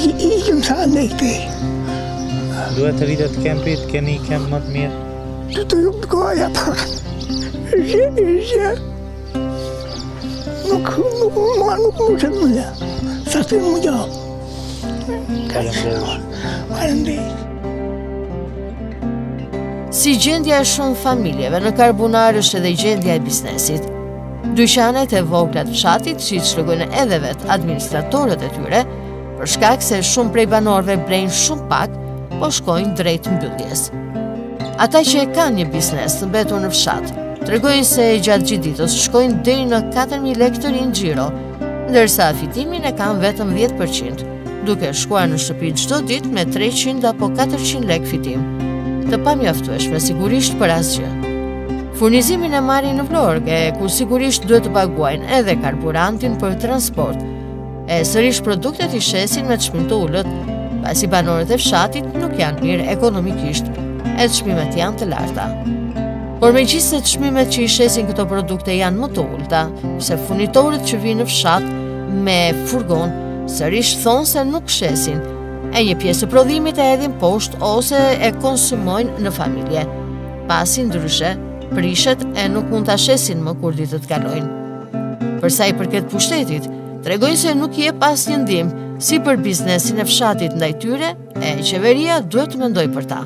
Ikim sa ne këtej. Duhet të rritet kempi, të keni një kemp më të mirë. Të të ju goja pa. Zhe, zhe. Nuk, nuk, mua nuk më të më dhe. Sa të më gjo. Faleminderit. Faleminderit. Si gjendja e shumë familjeve në Karbunarë është edhe gjendja e biznesit. Dyqanet e vogla të fshatit, siç tregojnë edhe vetë administratorët e tyre, për shkak se shumë prej banorëve blejnë shumë pak, po shkojnë drejt mbylljes. Ata që e kanë një biznes të mbetur në fshat, tregojnë se gjatë gjithë ditës shkojnë deri në 4000 lekë të rinj xhiro, ndërsa fitimin e kanë vetëm 10%. duke shkuar në shtëpi çdo ditë me 300 apo 400 lekë fitim. Të pamjaftueshme sigurisht për asgjë. Furnizimin e marrin në Vlorë, e ku sigurisht duhet të paguajnë edhe karburantin për transport. E sërish produktet i shesin me çmim të ulët, pasi banorët e fshatit nuk janë mirë ekonomikisht, e çmimet janë të larta. Por megjithëse çmimet që i shesin këto produkte janë më të ulëta, se furnitorët që vijnë në fshat me furgon, sërish thonë se nuk shesin, e një pjesë të prodhimit e hedhin poshtë ose e konsumojnë në familje. Pasi ndryshe, prishet e nuk mund ta shesin më kur ditët kalojnë. Për sa i përket pushtetit, tregojnë se nuk jep asnjë ndihmë, si për biznesin e fshatit ndaj tyre, e qeveria duhet të mendojë për ta.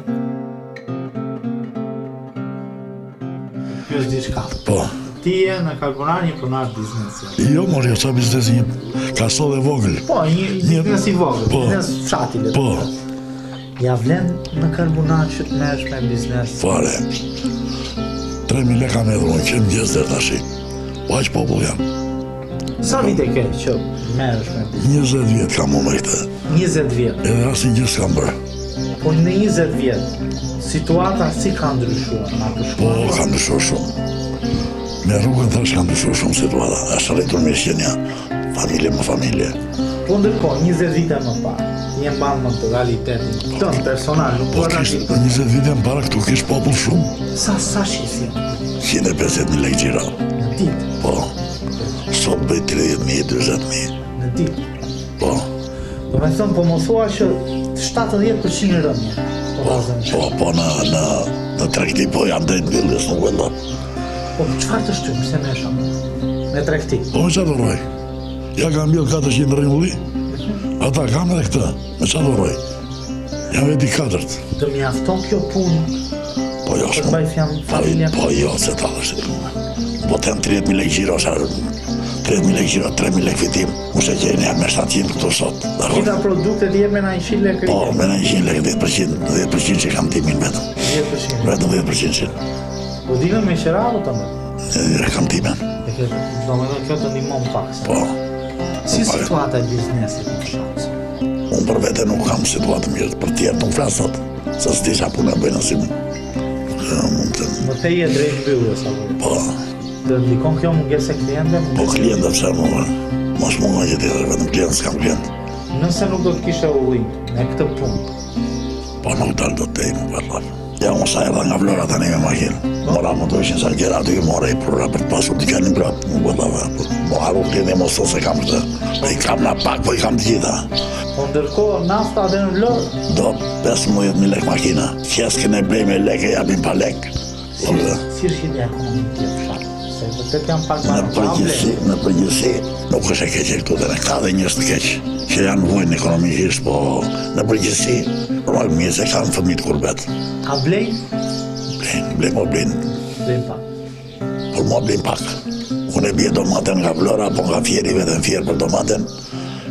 Pyes diçka. Po. Ti je në Karbunarë një pronar biznesi. Jo, more, jo, ça biznesi një kasolle e vogël. Po, një biznes i vogël, po, biznes fshati le të Po. Ja vlen në Karbunarë që të merresh me biznes. Fare. 3000 lekë kam hedhur unë që në mëngjes deri tashi. Po aq popull jam. Sa vite ke që merresh me biznes? 20 vjet kam unë me këtë. 20 vjet. Edhe asnjë gjë s'kam bërë. Po në 20 vjet, situata si ka ndryshuar? Na Po, ka ndryshuar shumë. Me rrugën thash ka ndryshuar shumë situata. Është rritur mirëqenia, familje më familje. Po ndërkohë, 20 vite më parë, ti e mban mend realitetin tënd personal, nuk po kish, 20 vite më parë këtu kish popull shumë. Sa sa shisje? 150.000 lekë xhiro. Në ditë. Po. Sot bëj 30.000, 40.000. Në ditë. Po. Domethënë, po më thua që 70% rënie. Po, po, po, po në, në, në tregti, po jam drejt mbylljes, nuk e do. Po, çfarë të shtyn, pse merresh me tregti? Po, me ça do rroj? Ja kam mbjellë 400 dërrënjë ulli, ata kam edhe këtë, me ça do rroj? Jam vetë i katërt. Të mjafton kjo punë? Po jo, shumë. Po, po jo, se ta dhe Po të jem 30.000 lekë xhiro, 30.000 lekë xhiro, 3.000 lekë fitim. Unë se gjejnë jam me 700 këtu sot. Gjitha produktet i jep me 900 lekë? Po, me 900 lekë, 10%, 10% që kam timin vetëm. 10%? Vetëm 10% që. Po dinën me qera apo të më? E kam timin. E ke, domethënë kjo të ndihmon pak. Po. Si po, situata e biznesit në fshat? Unë për vete nuk kam situatë mirë, për tjerë nuk flas sot, se s'di ça punë bëjnë si më. Më the je drejt mbylljes, apo? Po. Të ndikon kjo mungesë e klientëve? Po klientët pse më vë. Mos mungon gjë tjetër, vetëm klient s'kam klient. Nëse nuk do të kishe ullinj me këtë punë. Po nuk dal dot tej më valla. Ja unë sa erdha nga Vlora tani me makinë. Mora më duheshin ca gjëra aty, mora i prura për të pasur dyqanin prapë, nuk valla. Po haru klienti mos thotë se kam këtë. Po i kam na pak, po i kam të gjitha. Po ndërkohë nafta dhe në Vlorë? Do 15.000 lekë makina. Qeskën e blej me lekë, e japin pa lekë. Si, si është gjendja ekonomike në fshat? Se vërtet janë pak Në përgjithësi, në përgjithësi, nuk është e keqe këtu dhe ne ka dhe njerëz të keq që janë vojnë ekonomikisht, po në përgjithësi, por më mirë se kanë fëmijët kurbet. A blejnë? Blejnë, blejnë, po blejnë. Blejnë pak. Por mua blejnë pak. Unë e bie domaten nga Vlora, apo nga Fieri, vetëm Fier për domaten,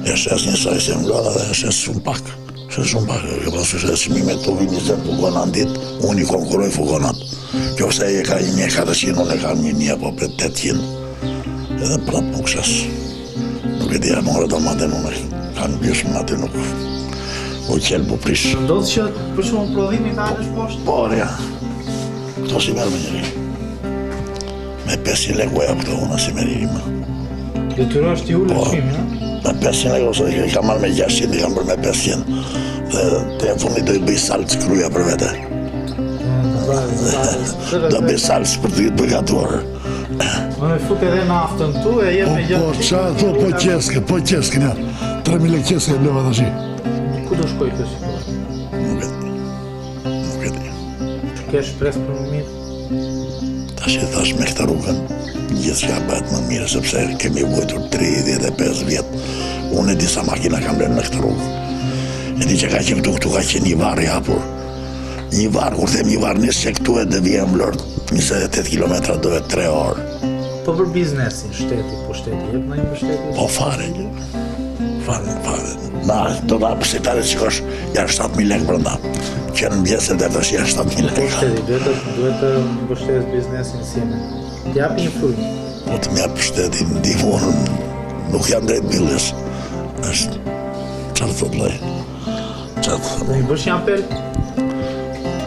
e shes njësoj se në Vlora dhe e shes shumë pak. Se shumë pak, e pasur se çmimet të vinë 20 furgona në ditë, unë i konkuroj furgonat. Qoftë se e ka 1400, unë e kam 1000 apo 800. Edhe prapë nuk shes. Nuk e di, a more domaten unë kam gjysmën aty nuk. O qelb u prish. Ndodh që për shumë prodhimi ta alësh poshtë? Po, ja. Këto s'i merr më njeri. Me 500 lekë ua jap këto unë s'i merr njeri më. Detyrohesh t'i ulësh po, çmimin, a? Me 500 lekë ose i kam marrë me 600, i kam bërë me 500. Dhe te e fundit do i bëj salcë Kruja për vete. Do bëj salcë për të të gatuar. Më me fut edhe naftën tu e jep me Po, po, qa thua, po qeskë, po qeskë, një. 3.000 lekë qeskë e bleva tashi. Ku do shkoj kjo situatë? Nuk e di. Nuk e di. Ke shpresë për më mirë? Tash e thash me këtë rrugën, gjithçka bëhet më mirë, sepse kemi vujtur 35 vjet. Unë e disa makina kam lënë në këtë rrugë. E di që ka qenë këtu, këtu ka qenë një varr i hapur. Një varr, kur them një varr, nisje këtu e dhe vjen në Vlorë, 28 km do e 3 orë. Po për biznesin, shteti, pushteti, jep ndonjë mbështetje? Po fare, gjë. Fare, fare. Na, do ta përse tani shikosh, janë 7.000 lekë brenda. Që në mëngjes e deri tash janë 7.000 lekë. Pushteti, duhet të duhet të mbështesë biznesin si me. Të japi një frymë. Po të më jap shteti ndihmë, unë nuk jam drejt mbylljes. Është çfarë thotë lloj. Çfarë thotë? Do i bësh një apel?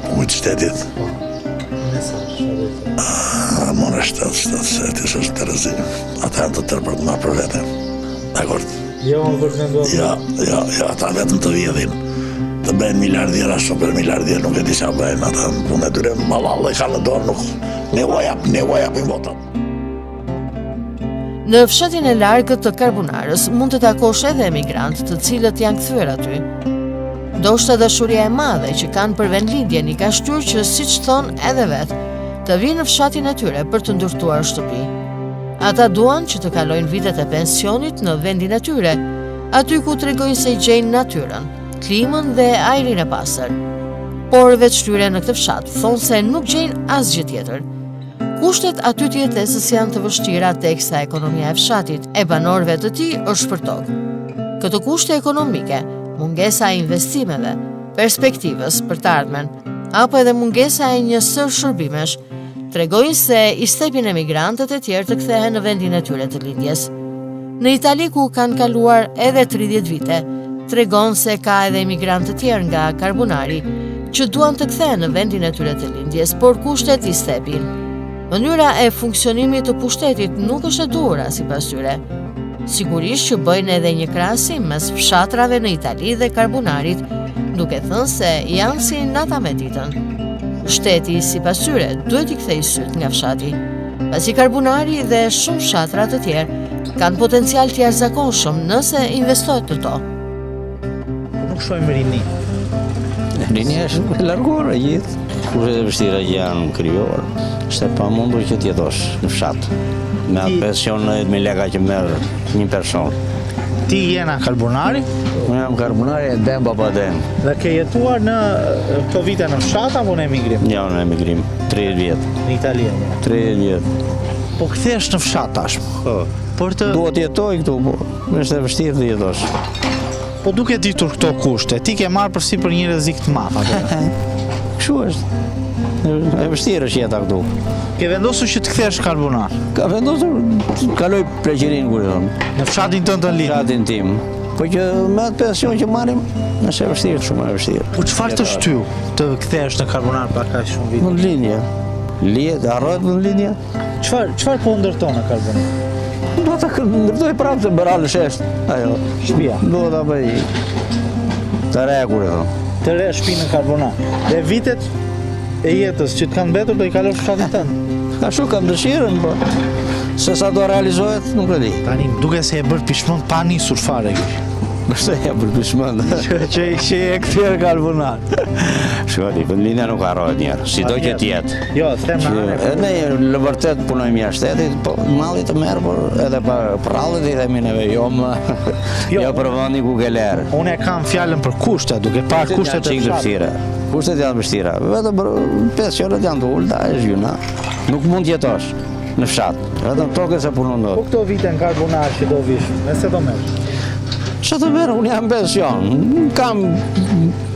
Kujt shtetit? Po. Mesazh, çfarë do të thotë? Ah, more shtet, shtet, shteti s'është terezi. Ata janë të tërë për të marrë për vete. Dakord. Jo, më për të menduar. Jo, jo, jo, ata vetëm të vjedhin. Të bëjnë miliardiera, super miliardier, nuk e di ça bëjnë ata në punë e tyre, balallë e kanë në dorë, nuk, ne ua jap, ne ua japim votat. Në fshatin e largët të Karbunarës mund të takosh edhe emigrantë të cilët janë kthyer aty. Ndoshta dashuria e madhe që kanë për vendlindjen i ka shtyrë që siç thonë edhe vetë, të vijnë në fshatin e tyre për të ndërtuar shtëpi. Ata duan që të kalojnë vitet e pensionit në vendin e tyre, aty ku tregojnë se gjejnë natyrën, klimën dhe ajrin e pastër. Por veç tyre në këtë fshat, thonë se nuk gjejnë asgjë tjetër. Kushtet aty të jetesës janë të vështira teksa ekonomia e fshatit e banorëve të tij është përtokë. Këto kushte ekonomike, mungesa e investimeve, perspektivës për të ardhmen, apo edhe mungesa e një sërë shërbimesh, tregojnë se i stepin emigrantët e tjerë të kthehen në vendin e tyre të lindjes. Në Itali ku kanë kaluar edhe 30 vite, tregon se ka edhe emigrantë të tjerë nga Karbunari që duan të kthehen në vendin e tyre të lindjes, por kushtet i stepin. Mënyra e funksionimit të pushtetit nuk është e duhura sipas tyre. Sigurisht që bëjnë edhe një krahasim mes fshatrave në Itali dhe Karbunarit, duke thënë se janë si nata me ditën. Shteti, sipas tyre, duhet t'i kthejë sytë nga fshati. Pasi Karbunari dhe shumë fshatra të tjerë kanë potencial të jashtëzakonshëm nëse investohet në to. Nuk shohim rini. Rinia është larguar e gjithë. Kushtet e vështira që janë krijuar, është e pamundur që të jetosh në fshat. Me atë pension 90.000 leka që merr një person. Ti je nga Karbunari? Unë jam Karbunari e dem baba dem. Dhe ke jetuar në këto vite në fshat apo në emigrim? Jo, në emigrim, 30 vjet. Në Itali apo? 30 vjet. Po kthehesh në fshat tashmë. Po. Por të Dua të jetoj këtu, po është e vështirë të jetosh. Po duke ditur këto kushte, ti ke marrë përsipër një rrezik të madh apo? Jo? Kështu është. E vështirë është jeta këtu. Ke vendosur që të kthehesh në Karbunar? Kam vendosur të kaloj pleqërinë kur thonë. Në fshatin tënd të lindjes. Fshatin tim. Po që me atë pension që marrim, është e vështirë, shumë e vështirë. Po çfarë të shtyu të kthehesh në Karbunar pas kaq shumë vite? Vendlindja. Lihet, harrohet vendlindja. Çfarë çfarë po ndërton në Karbunar? Do ta ndërtoj prapë se bëra në shesh. Ajo, shtëpia. Do ta bëj të re kur e thonë. Të re shtëpi në Karbunar. Dhe vitet e jetës që të kanë mbetur do i kalosh në fshatin tënd. Ashtu kam dëshirën, po. Se sa do realizohet, nuk e di. Tani, duket se je bërë pishman pa nisur fare. Përse jam bërë pishman? Që, që, që je kthyer në Karbunar. Shiko ti, vendlindja nuk harrohet njëherë, sido që të jetë. Jo, them në anë. Edhe ne në vërtet punojmë jashtë shtetit, po malli të merr, por edhe pa përrallet i themi neve, jo më, jo, jo për vendin ku ke lerë. Unë e kam fjalën për kushte, duke parë kushtet e fshatit. Kushtet janë vështira, vetëm për pensionet janë të ulëta, është gjynah. Nuk mund të jetosh në fshat, vetëm tokën s'e punon dot. Po këto vite në Karbunar që do vish, me se do merresh? Ça të merr, unë jam pension. Kam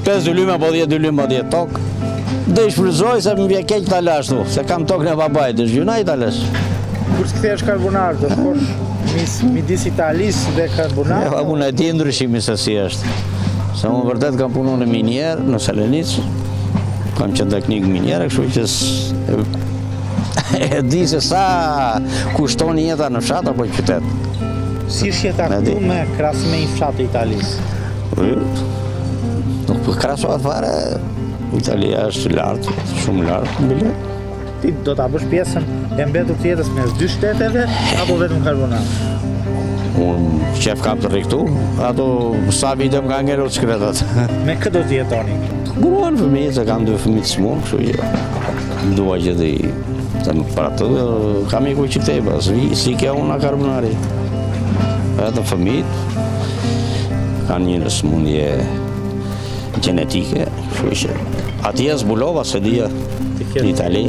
5 dylyme apo 10 dylyme atje tokë. Do i shfrytëzoj se më vjen keq ta lë ashtu, se kam tokën e babait, është gjynah ta lësh. Kur të kthehesh Karbunar, do shkosh mis, midis Italisë dhe Karbunar? Ja, unë e di ndryshimin se si është. Se unë vërtet kam punu në minierë, në Selenicë, kam qenë teknik miniere, kështu që e di se sa kushton jeta në fshat apo qytet. Si është jeta këtu në krahasim me një fshat të Italisë? Nuk po krahasohet fare. Italia është lart, shumë lart, bile. Ti do ta bësh pjesën e mbetur të jetës mes dy shteteve apo vetëm Karbunar? Unë qef kam të rri këtu, ato sa vite më ka ngelur të shkretat. Me kë do të jetoni? Gruan fëmijët, se kam dy fëmijë të sëmurë, kështu që dua që të të më për atë, kam iku që këtej, pas, s'iki unë nga Karbunari. Edhe fëmijët kanë një sëmundje gjenetike, kështu që atje zbulova se dija në Itali.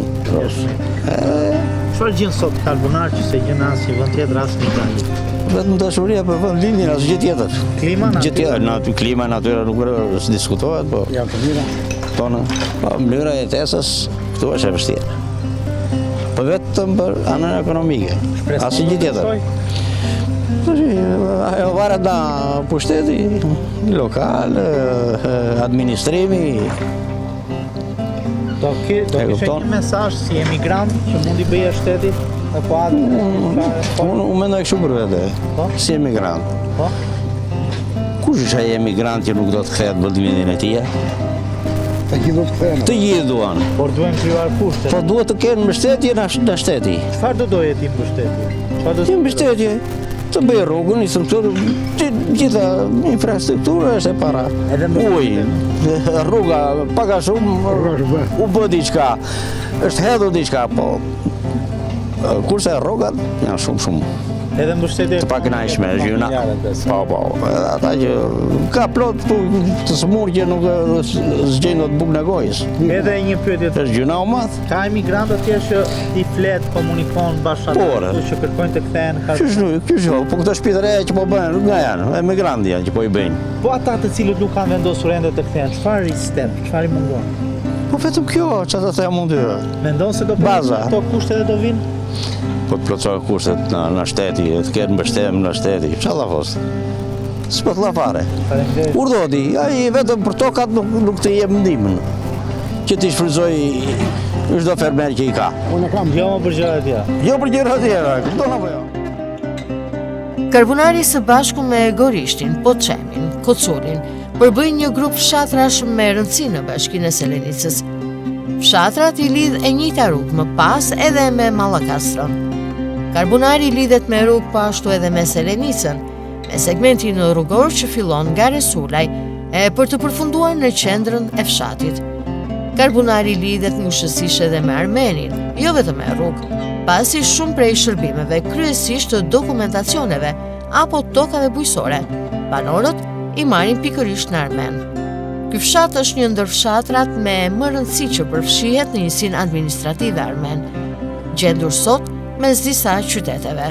Çfarë gjen sot Karbunar që s'e gjen në asnjë vend tjetër as në Itali? Vetëm dashuria për vendlindjen, asgjë tjetër. Klima natyra? Gjë tjetër, naty, klima natyra nuk diskutohet, po. Ja, të mira. Tonë, po, mënyra e jetesës këtu është e vështirë. Po vetëm për anën ekonomike. Asgjë tjetër. Ajo varet nga pushteti lokal, administrimi. Do ke do kishe një mesazh si emigrant që mund t'i bëje shtetit në kuadër të Unë unë mendoj kështu për vete. Po? Si emigrant. Po. Kush është ai emigrant që nuk do të kthehet në vendlindjen e tij? Të gjithë do të kthehen. Të gjithë duan. Por duhen krijuar kushte. Po duhet të kenë mbështetje nga nga shteti. Çfarë do doje ti mbështetje? Çfarë do Një mbështetje të bëjë rrugën, infrastrukturë, të gjitha infrastruktura është e para. Edhe mbështetje. Uji, rruga, pak a shumë u bë diçka. Është hedhur diçka, po kurse rrogat janë shumë shumë Edhe mbështetje të pakënaqshme, është gjynah. familjare, besoj. Po, po, edhe ata që ka plot këtu të sëmurë që nuk s'gjejnë dot bukën e gojës. Edhe një pyetje të Është gjynah i madh. Ka emigrantë të tjerë që ti flet, komunikon bashkë Por. që kërkojnë të kthehen ka Qysh nuk, qysh jo, po këto shtëpi të reja që po bëhen, nga janë, emigrantë janë që po i bëjnë. Po ata të cilët nuk kanë vendosur ende të kthehen, çfarë i step, çfarë i mungon? Po vetëm kjo, çfarë të them unë ty. Mendon se do Baza. këto kushte dhe do vinë? Po të plotësohen kushtet në, në shteti, të ketë mbështetje në shteti. Çfarë la fos? S'po të la fare. Faleminderit. Urdhëro ti, ai vetëm për tokat nuk, nuk të jep ndihmën. Që t'i shfrytëzoj çdo fermer që i ka. Unë e kam. Jo më për gjëra të tjera. Jo për gjëra të tjera, kupton apo jo? Karbunari së bashku me Gorishtin, Poçemin, Koculin, përbëjnë një grup fshatrash me rëndësi në bashkinë e Selenicës. Fshatrat i lidh e njëjta rrugë më pas edhe me Mallakastrën. Karbunari lidhet me rrugë po ashtu edhe me Selenicën, me segmentin rrugor që fillon nga Resulaj e për të përfunduar në qendrën e fshatit. Karbunari lidhet ngushtësisht edhe me Armenin, jo vetëm me rrugë, pasi shumë prej shërbimeve, kryesisht të dokumentacioneve apo tokave bujqësore, banorët i marrin pikërisht në Armen. Ky fshat është një ndër fshatrat me më rëndësi që përfshihet në njësinë administrative Armen, gjendur sot mes disa qyteteve.